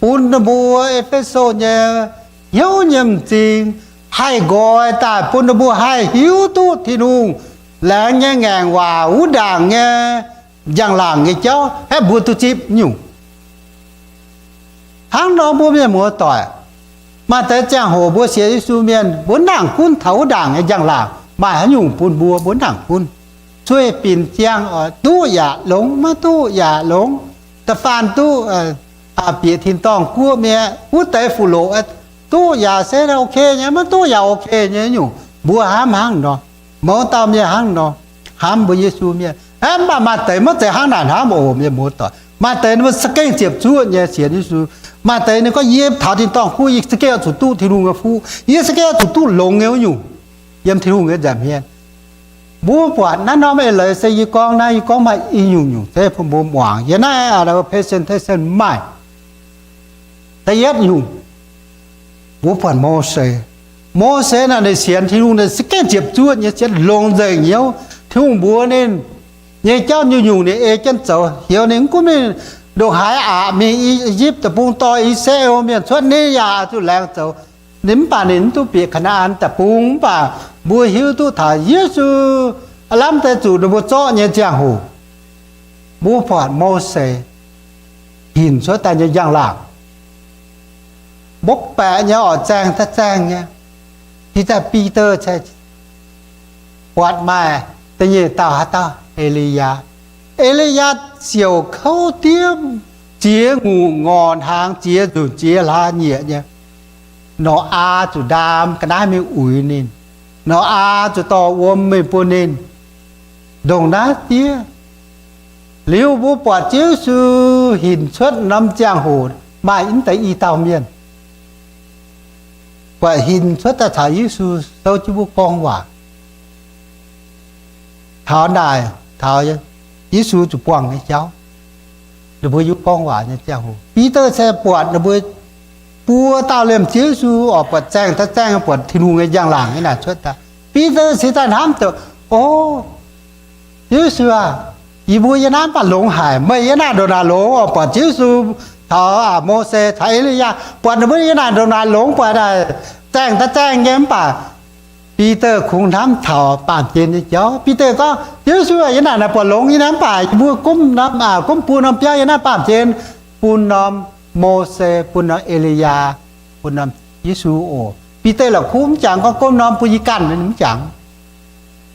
bun ninh mbuo E^fe^so nyei hnyouv nyei m'zing haih nqoi daaih, bun ninh mbuo haih hiuv duqv Tin-Hungh laengz nyei ngaengc waac wuov ndaangc nyei njang-laangc nyei jauv, haih mbuo duqv zipv nyungc. Hnangv nor mbuo mienh muoz-doic, maaih deix ziangh hoc mbuo sienx Yesu mienh, mbuo nangc gunv taux wuov ndaangc nyei njang-laangc maaih haaix nyungc bun mbuo, mbuo nangc gunv. Sueih binc ziangh oc, duqv yaac longx, maiv duqv yaac longx. Da'faanh duqv bieqc tin-dorngh guoqv mi'aqv, wuov deix fuqv-loqc duqv yaac se ok nyei, maiv duqv yaac ok nyei nyungc. Mbuo hnamv hnangv nor, mouz dauh mienh hnangv nor hnamv mbuo Yesu mienh. Mv baac maaih deix maiv zeiz hnangv naaic hnamv oc, mienh muoz-doic. Maaih deix ninh mbuo za'gengh ziepc zuoqv nyei sienx Yesu. Maaih deix ninh gorngv, Yie taux tin-dorngh guoqv yie za'gengh oix zuqc duqv Tin-Hungh nyei fuqv, yie za'gengh oix zuqc duqv longx nyei wuov nyungc yiem Tin-Hungh nyei nza'hmien. Mbuo buatc naaiv norm eix leiz se yie gorngv naaiv, yie gorngv maaih i nyungc-nyungc zeiv bun mbuo muangx. Yiem naaiv presentation maaih. Da'yietv nyungc, mbuo buatc Mose. Mose naaic ninh sienx Tin-Hungh, ninh za'gengh ziepc zuoqv nyei, sienx longx nzengc hnyouv. Tin-Hungh mbuox ninh nyei jauv nyungc-nyungc ninh ei jienv zoux, heuc ninh mv gunv mingh ndongc haaix aqc, mingh I^yipv Deic-Bung dorh I^saa^laa^en Mienh cuotv, ninh yaac zuqc laengz zoux. Ninh mv baac ninh mv duqv bieqc Kaa^naa^an Deic-Bung, mv baac mbuo hiuv duqv taux Yesu aav lamh deix zuqc ninh mbuo zorqv nyei ziangh hoc, mbuo buatc Mose hinc cuotv daaih nyei njang-laangc. Mbopv baeqc nyei oc, zaeng daaih zaeng nyei. Ih zanc Bide buatc maaih da'nyeic dauh haaix dauh? E^li^yaa. E^li^yaa siouc kouv diev, ziex ngungh ngorc hnaangx, ziex nzunc ziex hlaax nyieqc nyei. Noyaa zuqc ndaam ga'naaiv mingh uix ninh. Noyaa zuqc dorh wuom mingh bun ninh. Ndongc naaiv diev. Liuz mbuo buatc Ziouv Yesu hinc cuotv norm ziangh hoc maaih mv deix i dauh mienh buatc hinc cuotv daaih caux Yesu souv jienv mbuo gorngv waac. Taux naaic, taux Yesu zuqc buangh nyei jauv, ninh mbuo yiem gorngv waac nyei ziangh hoc, Bide se buatc ninh mbuo buo dauh liemh Ziouv Yesu oc, buatc zaeng daaih zaeng, buatc Tin-Hungh nyei njang-laangc nyei naaic cuotv daaih. Bide cingx daaih hnamv deix, O, Ziouv Yesu aah, yie mbuo yiem naaiv mv baac longx haic. Meih yiem naaic ndongc naaic longx oc. Buatc Ziouv Yesu caux Mose caux E^li^yaa, buatc ninh mbuo yiem naaic ndongc naaic longx, buatc naaic zaeng daaih zaeng nyei, mv baac Bide kungx hnamv taux baamh gen nyei jauv. Bide gorngv, Ziouv Yesu aah, yiem naaic naaic buatc longx nyei naaic, mv baac yie mbuo gomv norm, gomv buo norm biauv yiem naaiv baamh gen, bun norm Mose, bun norm E^li^yaa, bun norm Yesu oc. Bide la'kuqv mv jangx gorngv gomv norm bun yie ganh, mv jangx.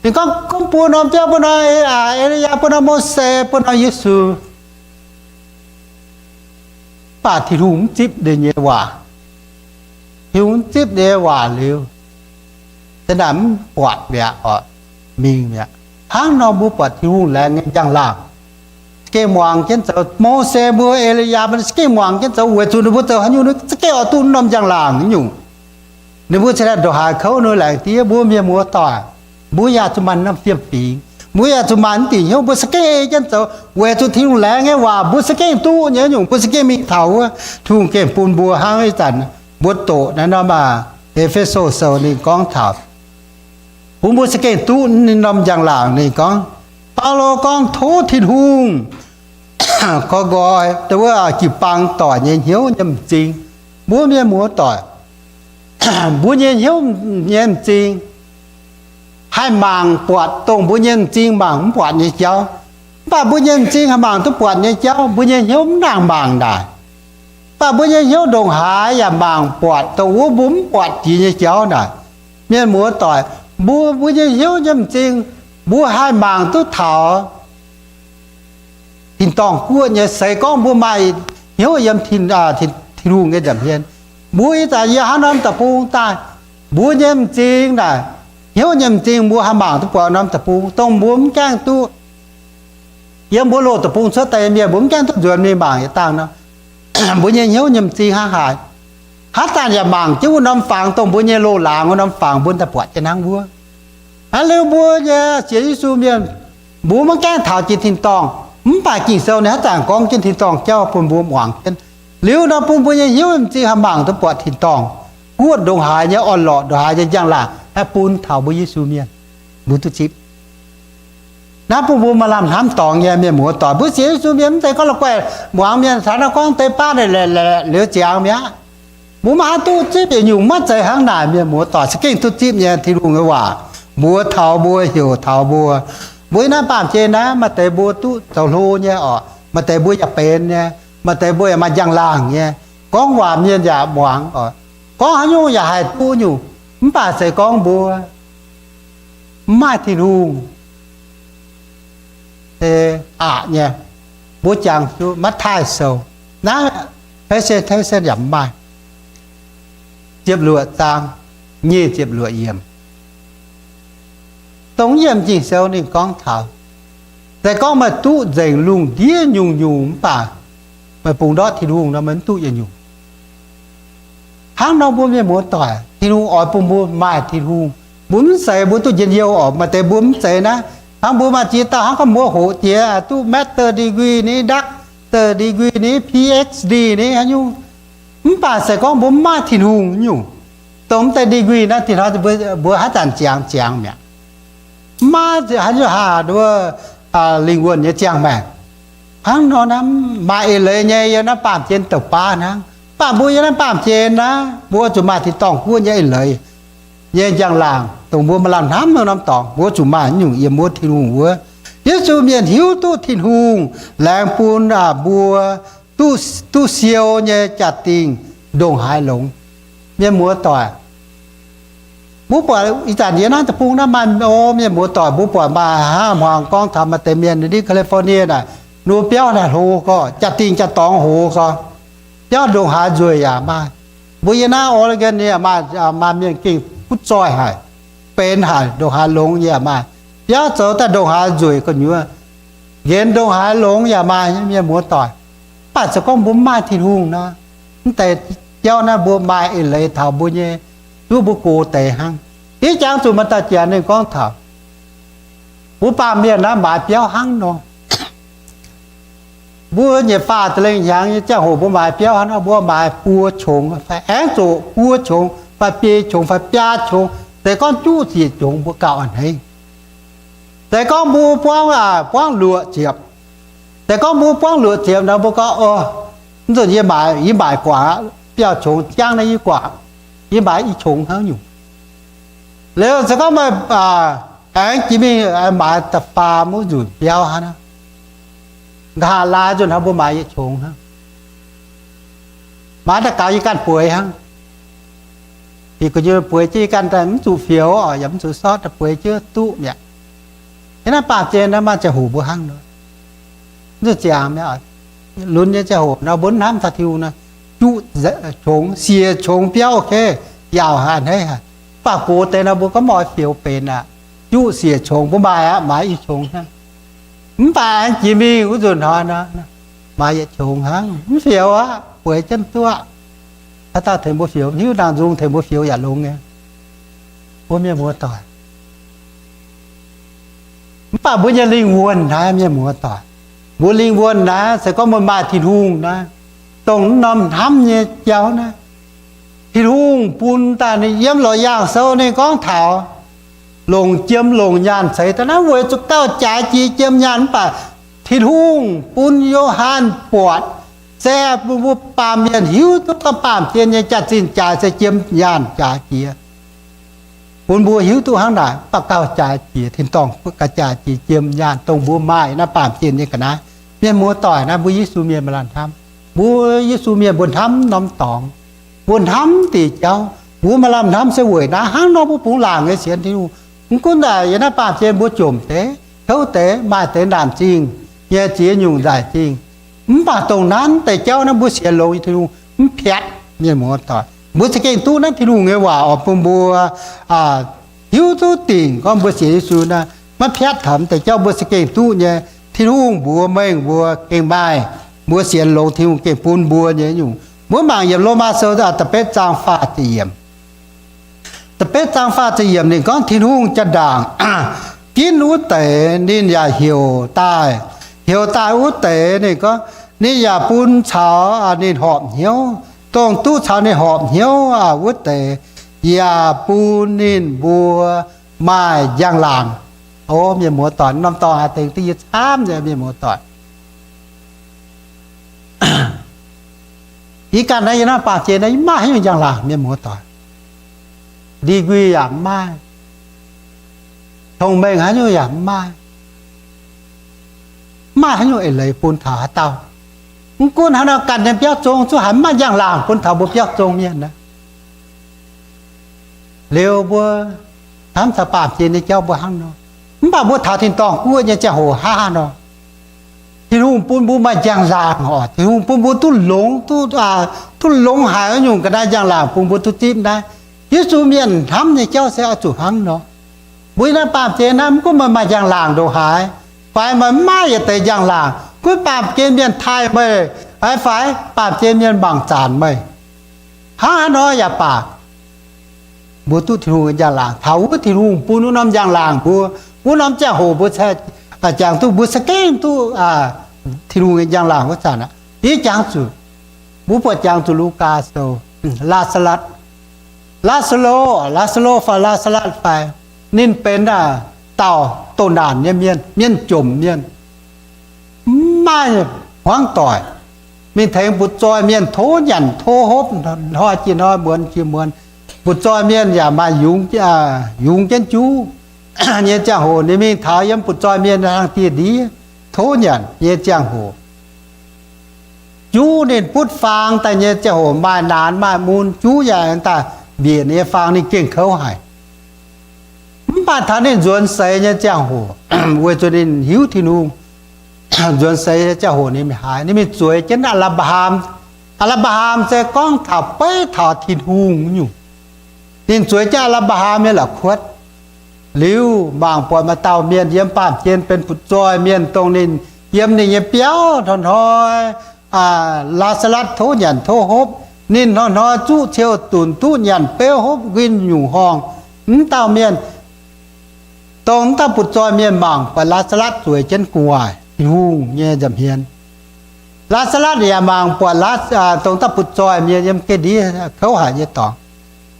Ninh gorngv gomv buo norm biauv, bun norm E^li^yaa, bun norm Mose, bun norm Yesu. Mv baac Tin-Hungh mv zipv ninh nyei waac. Tin-Hungh mv zipv ninh nyei waac liuz, se naaic mv buatc mi'aqv oc, mingh mi'aqv. Hnangv nor mbuo buatc Tin-Hungh laengz nyei njang-laangc, za'gengh muangx jienv zoux. Mose mbuo, E^li^yaa mbuo za'gengh muangx jienv zoux, weic zuqc ninh mbuo zoux haaix nyungc ninh za'gengh oix duqv norm njang-laangc nyungc. Ninh mbuo cingx daaih ndongc haaix kouv ninh laengz diev. Mbuo mienh muoz-doic, mbuo yaac zuqc maaih norm fiem-fingx, mbuo yaac zuqc maaih mv dingc hnyouv, mbuo za'gengh ei jienv zoux weic zuqc Tin-Hungh laengz nyei waac mbuo za'gengh duqv nyei nyungc, mbuo za'gengh mingh taux wuov. Tin-Hungh gengh bun mbuo hnangv ih zanc mbuo doqc naaiv norm E^fe^so sou ninh gorngv taux bun mbuo za'gengh duqv ninh norm njang-laangc. Ninh gorngv, Baulo gorngv, Tov Tin-Hungh koi nqoi wuov jiu-baang doic nyei hnyouv nyei m'zing. Mbuo mienh muoz-doic, mbuo nyei hnyouv nyei m'zing haih mangc buatc dongh mbuo nyei m'zing mangc mv buatc nyei jauv. Mv baac mbuo nyei m'zing haih mangc duqv buatc nyei jauv, mbuo nyei hnyouv mv nangc mangc naaic. Mv baac mbuo nyei hnyouv ndongc haaix yaac mangc buatc dongh wuov mbuo mv buatc jiex nyei jauv naaic. Mienh muoz-doic, mbuo, mbuo nyei hnyouv nyei m'zing, mbuo haih mangc duqv taux tin-dorngh guoqv nyei. Se gorngv mbuo maaih hnyouv yiem Tin-Hungh nyei nza'hmien, mbuo ih zanc yiem haaix norm deic-bung daaih, mbuo nyei m'zing naaic, hnyouv nyei m'zing mbuo haih mangc duqv buatc norm deic-bung, dongh mbuo mv gaengh duqv yiem mbuo loz deic-bung cuotv daaih nyei mienh, mbuo mv gaengh duqv nzuonx mingh mangc yietc dangh nor, mbuo nyei hnyouv nyei m'zing hnangv haaix. Haaix zanc yaac mangc jienv wuov norm fangx, dongh mbuo nyei loz-laangz wuov norm fangx mbuo daaih buatc jienv hnangv wuov. Hnangv liuz mbuo nyei sienx Yesu mienh, mbuo maiv gaengh taux jiex tin-dorngh, mv baac Ging-Sou ninh haaix zanc gorngv jienv tin-dorngh jauv bun mbuo muangx jienv. Liuz nor bun mbuo nyei hnyouv m'zing haih mangc duqv buatc tin-dorngh guoqv ndongc haaix nyei orn-lorqc, ndongc haaix nyei njang-laangc haih bun taux mbuo Yesu mienh, mbuo duqv zipv. Naaiv bun mbuo maaih lamh hnamv dorngx nyei mienh muoz-doic. Mbuo sienx Yesu mienh mv zeiz gorngv la'guaih muangx mienh caux naaiv gorngv deix baav liuz ziangx mi'aqv. Mbuo maiv haih duqv zipv yietc nyungc, maiv zeiz hnangv naaic mienh muoz-doic, za'gengh duqv zipv nyei Tin-Hungh nyei waac mbuox taux mbuo, heuc taux mbuo. Mbuo yiem naaiv baamh gen naaiv maaih deix mbuo duqv zoux hlo nyei oc, maaih deix mbuo yaac benx nyei, maaih deix mbuo yaac maaih njang-laangc nyei, gorngv waac mienh yaac muangx oc, gorngv haaix nyungc yaac haih duqv nyungc. Mv baac se gorngv mbuo mv maaih Tin-Hungh, se aqc nyei. Mbuo jangx duqv Matv^taai Sou, naaiv presentation yaac mv maaih, ziepc luoqc zaang, nyic ziepc luoqc yiemc. Dongh yiem Ging-Sou ninh gorngv taux, se gorngv meih duqv nzengc lungh ndiev nyungc-nyungc mv baac meih bungx ndortv Tin-Hungh nor, meih mv duqv yietc nyungc. Hnangv nor mbuo mienh muoz-doic, Tin-Hungh oix bun mbuo maaih Tin-Hungh, Mbuo mv zeiz mbuo duqv njien-youh orqc. Maaih deix mbuo mv zeiz naaiv. Hnangv mbuo maaih ziex dauh hnangv gorngv muoz hoqc jiex, duqv master degree ni, doctor degree ni, P H D ni, haaix nyungc. Mv baac se gorngv mbuo mv maaih Tin-Hungh nyungc, dongh mv deix degree naaiv, tin-haaix mbuo haaix zanc ziangx ziangx mi'aqv. Mv maaih haaix nyungc haah, lingh wuonh nyei ziangh maengc. Hnangv nor naaiv maaih eix leiz nyei yiem naaiv baamh gen douc baav hnangv. Mv baac mbuo yiem naaiv baamh gen naaiv, mbuo zuqc maaih tin-dorngh guoqv nyei eix leiz nyei njang-laangc, dongh mbuo maaih lamh hnamv norm-norm dorngx, mbuo zuqc maaih nyungc yiem wuov Tin-Hungh wuov. Yesu mienh hiuv duqv Tin-Hungh laengz bun mbuo duqv siou nyei jaa-dingh ndongc haaix longx. Mienh muoz-doic, mbuo buatc ih zanc yiem naaiv deic-bung naaiv maaih o mienh muoz-doic, mbuo buatc maaih hnangv hmuangx gorngv taux maaih deix mienh ninh California naaic, ninh mbuo biauv naaic hlo gorx, jaa-dingh jaa-dorngx hlo gorx, biauv ndongc haaix nzueic yaac maaih. Mbuo yiem naaiv Oregon ninh yaac maaih, maaih mienh gengh butv zoih haic, benx haic, ndongc haaix longx yaac maaih. Biauv zoux daaih ndongc haaix nzueic gu'nyuoz, nqenx ndongc haaix longx yaac maaih nyei, mienh muoz-doic. Mv baac se gorngv mbuo mv maaih Tin-Hungh nor, mv deix jauv naaiv mbuo maaih eix leiz taux mbuo nyei, zuov mbuo gox deix hnangv. Ih jangx zuqc maaih dauh janx ninh gorngv taux mbuo baamh mienh naaiv maaiz biauv hnangv nor. Mbuo nyei faah da'lengh hnyangx nyei ziangh hoc mbuo maaiz biauv hnangv nor, mbuo maaiz buo qongx fai aengx zoqc buo qongx fai biei qongx fai biaa qongx, se gorngv juqv siec qongx mbuo gauh a'hneiv. Se gorngv mbuo buangv, buangv luoqc ziepc, se gorngv mbuo buangv luoqc ziepc nor, mbuo gorngv, o, mv nzunc yie maaiz, yie maaiz guangc aqv, biauv qongx jangv naaiv yie guangc, yie maaiz i qongx hnangv nyungc. Liuz se gorngv meih aengx jiex mingh maaiz da'faam wuov nzunc biauv hnangv, nqa'haav laai nzunc hnangv mbuo maaiz yietc qongx hnangv, maaiz daaih gaux yie ganh bueix hnangv. Ih gu'nyuoz bueix jienv yie ganh daaih mv zuqc fioux oc, yaac mv zuqc sortv, daaih bueix jienv duqv mi'aqv. Hnangv naaiv baamh gen naaiv maaih ziangh hoc mbuo hnangv nor, mv zuqc ziangx mi'aqv. Lunx nyei ziangh hoc nor mbuo mv hnamv taux Tin-Hungh nor, juqv qongx, siec qongx biauv, ok, yaauc haic, a'hneiv haic. Mv baac gox deix nor mbuo gorngv mv oix fioux benx aqv. Juqv siec qongx mbuo maaih aqv, maaiz i qongx hnangv. Mv baac aengx jiex mingh wuov nzunc hnoi nor, maaiz yietc qongx hnangv, mv fioux aqv, bueix jienv duqv aqv. Haaix dauh tengx mbuo fioux? Mv hiuv, nangh nzung tengx mbuo fioux yaac longx nyei, mbuo mienh muoz-doic. Mv baac mbuo nyei lingh wuonh naaiv, mienh muoz-doic, mbuo lingh wuonh naaiv se gorngv mbuo maaih Tin-Hungh naaiv, dongh norm hnamv nyei jauv naaiv, Tin-Hungh bun daaih ninh yiem Lorqc Yaangh Sou ninh gorngv taux longc jiem longc nyaanh ceix daaih naaiv weic zuqc gauh jaaix jiex jiem nyaanh. Mv baac Tin-Hungh bun Yo^han buatc, se bun mbuo baamh mienh hiuv duqv gorngv baamh gen nyei jaax-zinh jaaix se jiem nyaanh jaaix jiex. Bun mbuo hiuv duqv hnangv naaic, mv baac gauh jaaix jiex tin-dorngh, gauh jaaix jiex jiem nyaanh dongh mbuo maaih naaiv baamh gen nyei ga'naaiv. Mienh muoz-doic naaiv, mbuo Yesu mienh maaih lamh hnamv. Mbuo Yesu mienh mbuo hnamv norm dorngx, mbuo hnamv diuc jauv, mbuo maaih lamh hnamv se weic naaiv hnangv nor mbuo bungx laangc nyei sienx Tin-Hungh. Mv gunv naaic yiem naaiv baamh gen mbuo jomc deix, kouv deix, maaih deix naanc zingh nyei ziex nyungc nzaic zingh. Mv baac dongh naaiv deix jauv naaiv mbuo sienx longx nyei Tin-Hungh mv piatv, mienh muoz-doic. Mbuo za'gengh duqv naaiv Tin-Hungh nyei waac oix bun mbuo hiuv duqv dingc gorngv mbuo sienx Yesu naaiv maiv piatv taux deix jauv mbuo za'gengh duqv nyei. Tin-Hungh mbuox mengh mbuo gengh maaih, mbuo sienx longx Tin-Hungh gengh bun mbuo nyei nyungc. Mbuo mangc yiem Lomaa Sou da'betv zaang faah ziepc yiemc. Da'betv zaang faah ziepc yiemc ninh gorngv Tin-Hungh jaa-ndaangc ginv wuov deix ninh yaac heuc daaih, heuc daaih wuov deix ninh gorngv ninh yaac bun caux ninh horpc hnyouv, dongh duqv caux ninh horpc hnyouv wuov deix yaac bun ninh mbuo maaih njang-laangc. O mienh muoz-doic, norm dorngx haaix tengx duqv yie camv nyei, mienh muoz-doic. Yie ganh naaiv yiem naaiv baamh gen naaiv yie mv maaih haaix nyungc njang-laangc, mienh muoz-doic. Degree yaac mv maaih, cong-mengh haaix nyungc yaac mv maaih, mv maaih haaix nyungc eix leiz bun taux haaix dauh. Mv gunv haaix nor ganh nyei biauv zong zungv haiz mv maaih njang-laangc bun taux mbuo biauv zong mienh naaiv. Liuz mbuo hnamv taux baamh gen nyei jauv mbuo hnangv nor, mv baac mbuo taux tin-dorngh guoqv nyei ziangh hoc hnangv haaix nor, Tin-Hungh bun mbuo maaih njang-laangc oc. Tin-Hungh bun mbuo duqv longx, duqv, duqv longx haic nyungc ga'naaiv njang-laangc bun mbuo duqv zipv naaiv. Yesu mienh hnamv nyei jauv se oix zuqc hnangv nor. Mbuo yiem naaiv baamh gen naaiv mv gunv meih maaih njang-laangc ndongc haaix, fai meih mv maaih yietc deix njang-laangc, gunv baamh gen mienh taaih meih, fai baamh gen mienh mangc zanc meih, hnangv haaix nor yaac baac, mbuo duqv Tin-Hungh nyei njang-laangc. Taux wuov Tin-Hungh bun wuov norm njang-laangc mbuo, wuov norm ziangh hoc mbuo jangx duqv, mbuo za'gengh duqv Tin-Hungh nyei njang-laangc wuov zanc aqv. Yie jangx zuqc, mbuo buatc jangx zuqc Lugaa Sou, Laa^saa^latv, Laa^saa^lo, Laa^saa^lo fai Laa^saa^latv fai, ninh benx dauh doh naanc nyei mienh, mienh jomc mienh, mv maaih hmuangv doic, mingh tengx butv-zoih mienh tov nyanc tov hopv, hnoi jiex hnoi, muonz jiex muonz. Butv-zoih mienh yaac maaih yungz, yungz jienv juv nyei ziangh hoc, ninh mingh taux yiem butv-zoih mienh hnangv dieh ndiev tov nyanc nyei ziangh hoc, juv ninh butv faang daaih nyei ziangh hoc, maaih naanx maaih mun, juv yaac daaih mbiec ninh nyei faang, ninh gengh kouv haic. Mv baac taux ninh nzuonx seix nyei ziangh hoc, weic zuqc ninh hiuv Tin-Hungh, nzuonx seix nyei ziangh hoc ninh mingh haaix, ninh mingh zueiz jienv Aa^laa^mbaa^ham. Aa^laa^mbaa^ham se gorngv taux beiv taux Tin-Hungh nyungc. Ninh zueiz jienv Aa^laa^mbaa^ham nyei la'kuotv. Liuz mangc buatc maaih dauh mienh yiem baamh gen benx butv-zoih mienh, dongh ninh yiem ninh nyei biauv hnoi-hnoi Laa^saa^latv tov nyanc tov hopv, ninh hnoi-hnoi zuqv ciou dunc duqv nyanc beuv hopv nquin nyungc horngh. Mv dauh mienh, dongh mv dauh butv-zoih mienh mangc buatc Laa^saa^latv zueiz jienv gu'nguaaic Tin-Hungh nyei nza'hmien. Laa^saa^latv yaac mangc buatc dongh dauh butv-zoih mienh yiem ga'ndiev kouv haic nyei dorngx.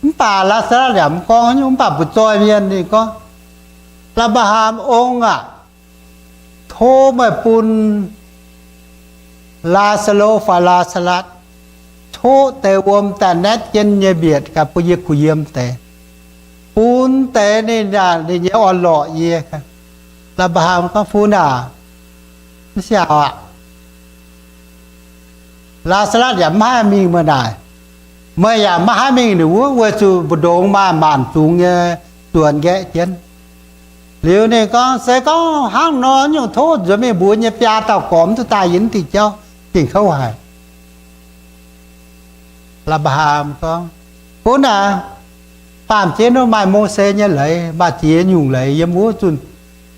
Mv baac Laa^saa^latv yaac mv gorngv nyungc. Mv baac butv-zoih mienh ninh gorngv, Aa^laa^mbaa^ham ong aah! Tov meih bun Laa^saa^lo fai Laa^saa^latv coqv deix wuom daaih naetv jienv nyei mbietc gaax bun yie kuh yiem deix, bun deix ninh, ninh nyei orn-lorqc yie. Laa^mbaa^ham gorngv, Fun aah, mv siaauc aqv. Laa^saa^latv yaac maiv haih mingh meih naaic. Meih yaac maiv haih mingh ninh wuov, weic zuqc mbu'ndongx maaih maanc zungx nyei zuonx nqaeqv jienv. Liuz ninh gorngv, Se gorngv hnangv nor nyungc, tov nzuonx mingh mbuox nyei biaa dauh gormx duqv daaih yie mv diuh jauv, gengh kouv haic. Laa^mbaa^ham gorngv, Gunv aah, baamh gen wuov maaih Mose nyei leiz, maaih ziex nyungc leiz yiem wuov zunh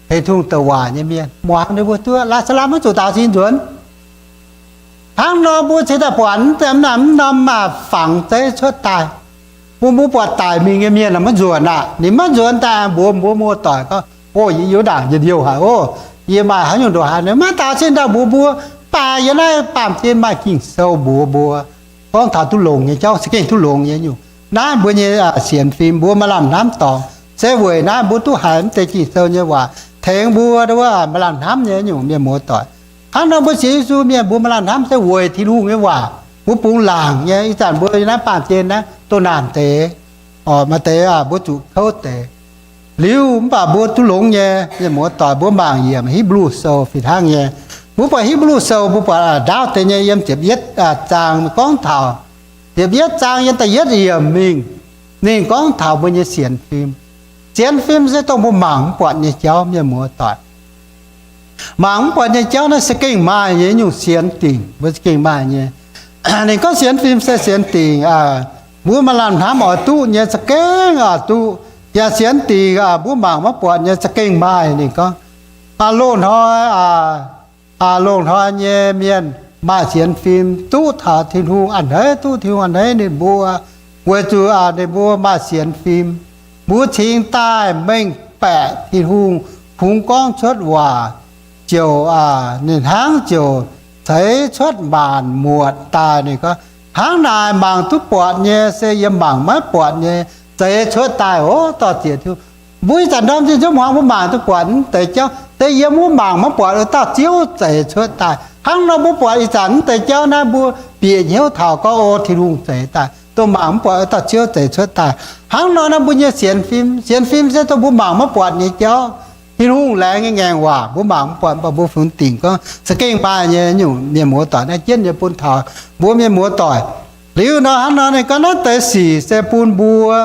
Tin-Hungh douc waac nyei mienh. Muangx ninh mbuo duqv, Laa^saa^latv maiv zuqc daaux sin nzuonx. Hnangv nor mbuo cingx daaih buatc mv norm maaih fangx zeiv cuotv daaih. Mbuo, mbuo buatc daic mingh nyei mienh maiv nzuonx aqv. Ninh maiv nzuonx daaih mbuox mbuo muoz-doic gorngv, O, yie yiem ndaangc njien-youh haic oc. Yie maaih haaix nyungc ndongc haaix, maiv daaux sin daaih mbuox mbuo. Mv baac yie naaiv baamh gen maaih Ging-Sou mbuox mbuo, gorngv taux duqv longx nyei jauv, za'gengh duqv longx nyei nyungc. Naaiv mbuo nyei sienx fim, mbuo maaih lamh hnamv dorngx. Se weic naaiv mbuo duqv haiz mv deix Ging-Sou nyei waac tengx mbuo maaih lamh hnamv nyei nyungc mienh muoz-doic. Hnangv nor mbuo sienx Yesu mienh mbuo maaih lamh hnamv se weic Tin-Hungh nyei waac mbuo bungx laangc nyei. Ih zanc mbuo naaiv baamh gen naaiv doh naanc deix, maaih deix mbuo zuqc kouv deix. Liuz mv baac mbuo duqv longx nyei mienh muoz-doic, mbuo mangc yiem Hipv^lu Sou fih hnangv nyei. Mbuo buatc Hipv^lu Sou, mbuo buatc ndaauv deix nyei yiem ziepc yietv zaang gorngv taux, ziepc yietv zaang yiem da'yietv yiemc mingh, ninh gorngv taux mbuo nyei sienx fim. Sienx fim se dongh mbuo mangc mv buatc nyei jauv mienh muoz-doic. Mangc mv buatc nyei jauv naaiv za'gengh maaih nyei nyungc sienx dingc, mbuo za'gengh maaih nyei. Ninh gorngv sienx fim se sienx dingc, mbuo maaih lamh hnamv oix duqv nyei za'gengh oix duqv, yaac sienx dingc mbuo mangc maiv buatc nyei za'gengh maaih. Ninh gorngv, loz-hnoi, loz-hnoi nyei mienh maaih sienx fim duqv taux Tin-Hungh a'hneiv, duqv Tin-Hungh a'hneiv ninh mbuo, weic zuqc ninh mbuo maaih sienx fim. Mbuo cingx daaih mengh baeqc Tin-Hungh kungx gorngv cuotv waac, ziouc, ninh hnangv ziouc ceix cuotv maanc muotc daaih. Ninh gorngv, hnangv naaic mangc duqv buatc nyei se yiem mangc maiv buatc nyei zeix cuotv daaih oc. Dorh ziec Tin-Hungh, mbuo ih zanc ndorm zinh nzunc hmuangx mbuo mangc duqv buatc mv deix jauv se yiem wuov mangc maiv buatc wuov dauh Ziouv zeix cuotv daaih. Hnangv nor mbuo buatc ih zanc mv deix jauv naaiv, mbuo bieqc hnyouv taux gorngv, O, Tin-Hungh zeix daaih, dongh mangc mv buatc wuov dauh Ziouv zeix cuotv daaih. Hnangv nor naaiv mbuo nyei sienx fim, sienx fim se dongh mbuo mangc maiv buatc nyei jauv. Tin-Hungh laengz nyei ngaengc waac mbuo mangc mv buatc, mv baac mbuo fungx dingc gorngv za'gengh maaih nyei nyungc mienh muoz-doic naaiv jienv nyei bun taux mbuo mienh muoz-doic. Liuz nor hnangv nor ninh gorngv naaiv deix sic se bun mbuo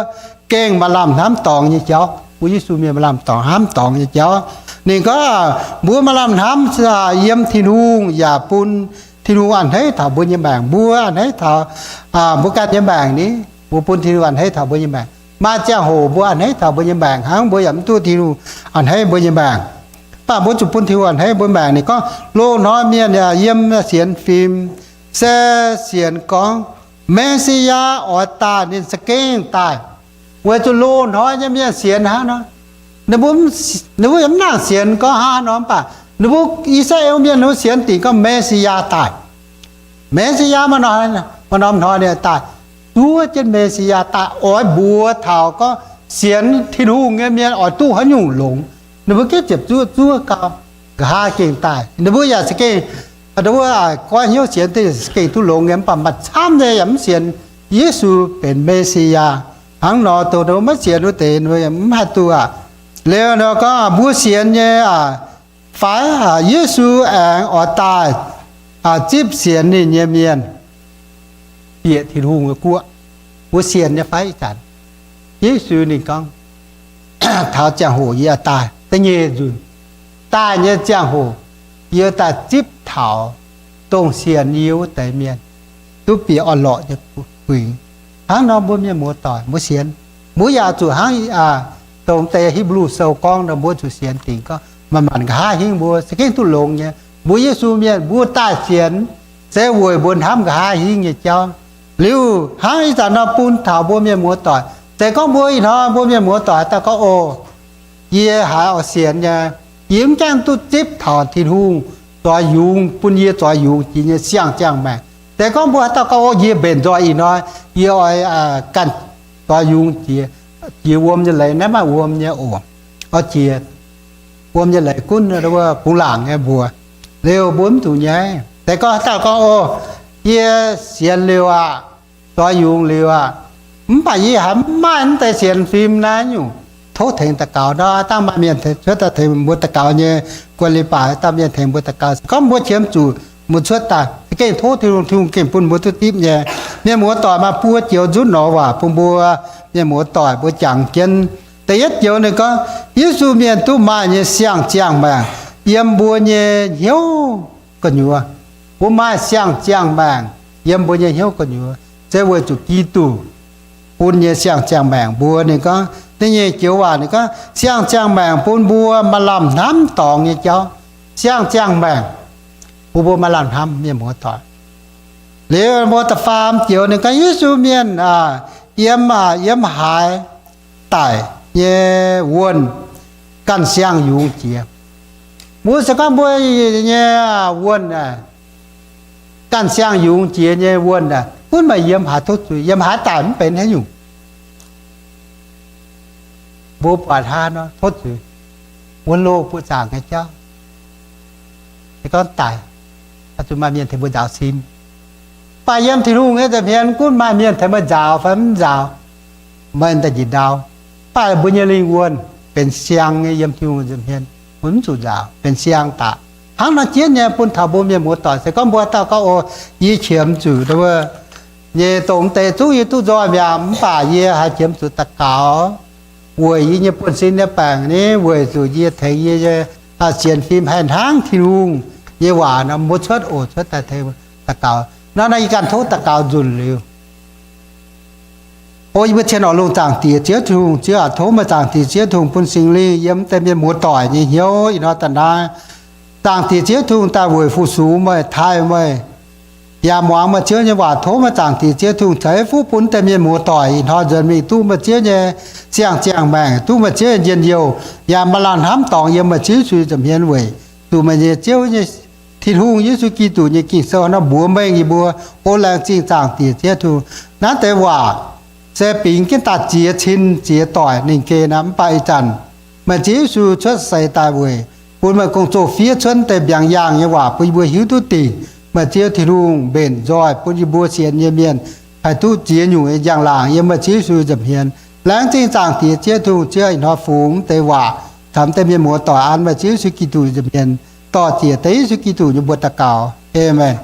gengh maaih lamh hnamv dorngx nyei jauv. Bun Yesu mienh maaih lamh dorngx, hnamv dorngx nyei jauv. Ninh gorngv mbuo maaih lamh hnamv yiem Tin-Hungh yaac bun Tin-Hungh a'hneiv taux mbuo nyei maengc. Mbuo a'hneiv taux mbuo ganh nyei maengc ni, mbuo bun Tin-Hungh a'hneiv taux mbuo nyei maengc. Maaih ziangh hoc mbuo a'hneiv taux mbuo nyei maengc hnangv, mbuo yaac mv duqv Tin-Hungh a'hneiv mbuo nyei maengc. Mv baac mbuo zuqc bun Tin-Hungh a'hneiv mbuo maengc. Ninh gorngv loz-hnoi mienh yiem sienx fim se sienx gorngv Me^si^yaa oix daaih, ninh za'gengh daaih. Weic zuqc loz-hnoi nyei mienh sienx hnangv nor, ninh mbuo, ninh mbuo yaac mv nangc sienx gorngv hnangv nor, mv baac ninh mbuo I^saa^laa^en Mienh ninh mbuo sienx dingc gorngv Messiah daaih. Messiah maaih norm, maaih norm hnoi ninh daaih, zuov jienv Messiah daaih oix mbuox taux gorngv sienx Tin-Hungh nyei mienh oix duqv haaix nyungc longx. Ninh mbuo gengh ziepc zuoqv zuov gau, nqa'haav gengh daaih. Ninh mbuo yaac za'gengh, ninh mbuo goiv hnyouv sienx daaih za'gengh duqv longx nyei, mv baac maaih camv nyei yaac mv sienx Yesu benx Messiah. Hnangv nor dongh ninh mbuo maiv sienx wuov deix, ninh mbuo yaac mv haih duqv aqv. Liuz nor gorngv mbuo sienx nyei aqv, fai Yesu aengx oix daaih zipv sienx ninh nyei mienh bieqc Tin-Hungh nyei guoqv. Mbuo sienx nyei fai ih zanc? Yesu ninh gorngv, taux ziangh hoc yie daaih, da'nyeic nzunc daaih nyei ziangh hoc, yie daaih zipv taux dongh sienx yie wuov deix mienh duqv bieqc orn-lorqc nyei kuinx. Hnangv nor mbuo mienh muoz-doic mbuo sienx, mbuo yaac zuqc hnangv dongh deix Hipv^lu Sou gorngv nor, mbuo zuqc sienx dingc gorngv manc-manc nqa'haav hingv mbuo za'gengh duqv longx nyei. Mbuo Yesu mienh mbuo daaih sienx se weic mbuo hnamv nqa'haav hingv nyei jauv. Liuz hnangv ih zanc nor bun taux mbuo mienh muoz-doic, se gorngv mbuo ih hnoi mbuo mienh muoz-doic haaix dauh gorngv, o, yie haiz oix sienx nyei, yie mv gaengh duqv zipv taux Tin-Hungh zoix yungz, bun yie zoix yungz jiex nyei siang-ziangh maengc. Se gorngv mbuo haaix dauh gorngv, o, yie mbenc nzoih ih hnoi, yie oix ganh zoix yungz jiex, jiex wuom nyei leiz, naaiv maaih wuom nyei oc, oix jiex wuom nyei leiz gunv bungx laangc nyei mbuox, liuz mbuo mv zuqc nyaiv. Se gorngv haaix dauh gorngv, o, yie sienx liuz aqv, zoix yungz liuz aqv, mv baac yie haiz mv maaih naaiv deix sienx fim naaiv nyungc, tov tengx daux gaux nor. Dangh maaih mienh cuotv daaih tengx mbuo daux gaux nyei, guei leiz-baaix dauh mienh tengx mbuo daux gaux. Se gorngv mbuo qiemx zuqc mbuo cuotv daaih, za'gengh tov Tin-Hungh, Tin-Hungh gengh bun mbuo duqv zipv nyei. Mienh muoz-doic, maaih buo joux nzutv norm waac bun mbuo mienh muoz-doic mbuo jangx jienv. Da'yietv joux ninh gorngv, Yesu mienh duqv maaih nyei siang-ziangh maengc yiem mbuo nyei hnyouv gu'nyuoz. Mbuo maaih siang-ziangh maengc yiem mbuo nyei hnyouv gu'nyuoz se weic zuqc Giduc bun nyei siang-ziangh maengc mbuo. Ninh gorngv, da'nyeic joux waac ninh gorngv, siang-ziangh maengc bun mbuo maaih lamh hnamv dorngx nyei jauv. Siang-ziangh maengc bun mbuo maaih lamh hnamv, mienh muoz-doic. Liuz mbuo da'faam joux ninh gorngv, Yesu mienh yiem, yiem haaix daic nyei wuonh ganh siang-yungz jiex. Mbuo se gorngv mbuo nyei wuonh ganh siang-yungz jiex nyei wuonh aeqv, gunv meih yiem haaix tov zuiz, yiem haaix daic mv benx haaix nyungc. Mbuo buatc hnangv nor tov zuiz, wuonh loh buoqc zaangc nyei jauv. Se gorngv daic, zuqc maaih mienh tengx mbuo nzaaux sin. Mv baac yiem Tin-Hungh nyei nza'hmien, gunv maaih mienh tengx meih nzaaux fai mv nzaaux, meih daaih njiec ndau. Mv baac mbuo nyei lingh wuonh benx siang nyei yiem Tin-Hungh nza'hmien, mbuo mv zuqc nzaaux, benx siang daaih. Hnangv nor jienv nyei bun taux mbuo mienh muoz-doic, se gorngv mbuo haaix dauh gorngv, o, yie qiemx zuqc nyei dongh deix zungv yie duqv nzoih mi'aqv, mv baac yie haiz qiemx zuqc daux gaux weic yie nyei buonv-sin nyei baengc ni, weic zuqc yie tengx yie nyei sienx fim haih hnangv Tin-Hungh nyei waac nor, mbuo cuotv oc, cuotv daaih tengx daux gaux. Nor naaiv yie ganh tov daux gaux nzunc liuz. O yie mbuo cien oix longc Zaangc Diex Ziouv Tin-Hungh. Ziouv aac, tov meih Zaangc Diex Ziouv Tin-Hungh bun Singx Lingh yiem deix mienh muoz-doic nyei hnyouv ih hnoi daaih naaiv. Zaangc Diex Ziouv Tin-Hungh daaih weic fu-sux meih, taaih meih, yaac muangx meih Ziouv nyei waac. Tov meih Zaangc Diex Ziouv Tin-Hungh ceix fuqv bun deix mienh muoz-doic ih hnoi nzuonx mingh duqv meih Ziouv nyei siang-ziangh maengc, duqv meih Ziouv nyei njien-youh, yaac maaih lamh hnamv dorngx yiem meih Ziouv Yesu nza'hmien weic zuqc meih nyei Ziouv nyei Tin-Hungh, Yesu Giduc nyei Ging-Sou nor mbuox mengh yie mbuo. O laengz zingh Zaangc Diex Ziouv Tin-Hungh. Naaiv deix waac se bingx jienv daaih ziex cin ziex doic ninh geh naaiv, mv baac ih zanc meih Ziouv Yesu cuotv seix daaih weic bun meih gong-zoh fiev cuotv deix mbiaangx yaangh nyei waac bun yie mbuo hiuv duqv dingc. Meih Ziouv Tin-Hungh mbenc nzoih bun yie mbuo sienx nyei mienh haih duqv ziex nyungc nyei njang-laangc yiem meih Ziouv Yesu nza'hmien. Laengz zingh Zaangc Diex Ziouv Tin-Hungh, Ziouv ih hnoi fungx deix waac caux deix mienh muoz-doic an meih Ziouv Yesu Giduc nza'hmien. Dor-ziec deix Yesu Giduc nyei mbuox daux gaux. Aamen.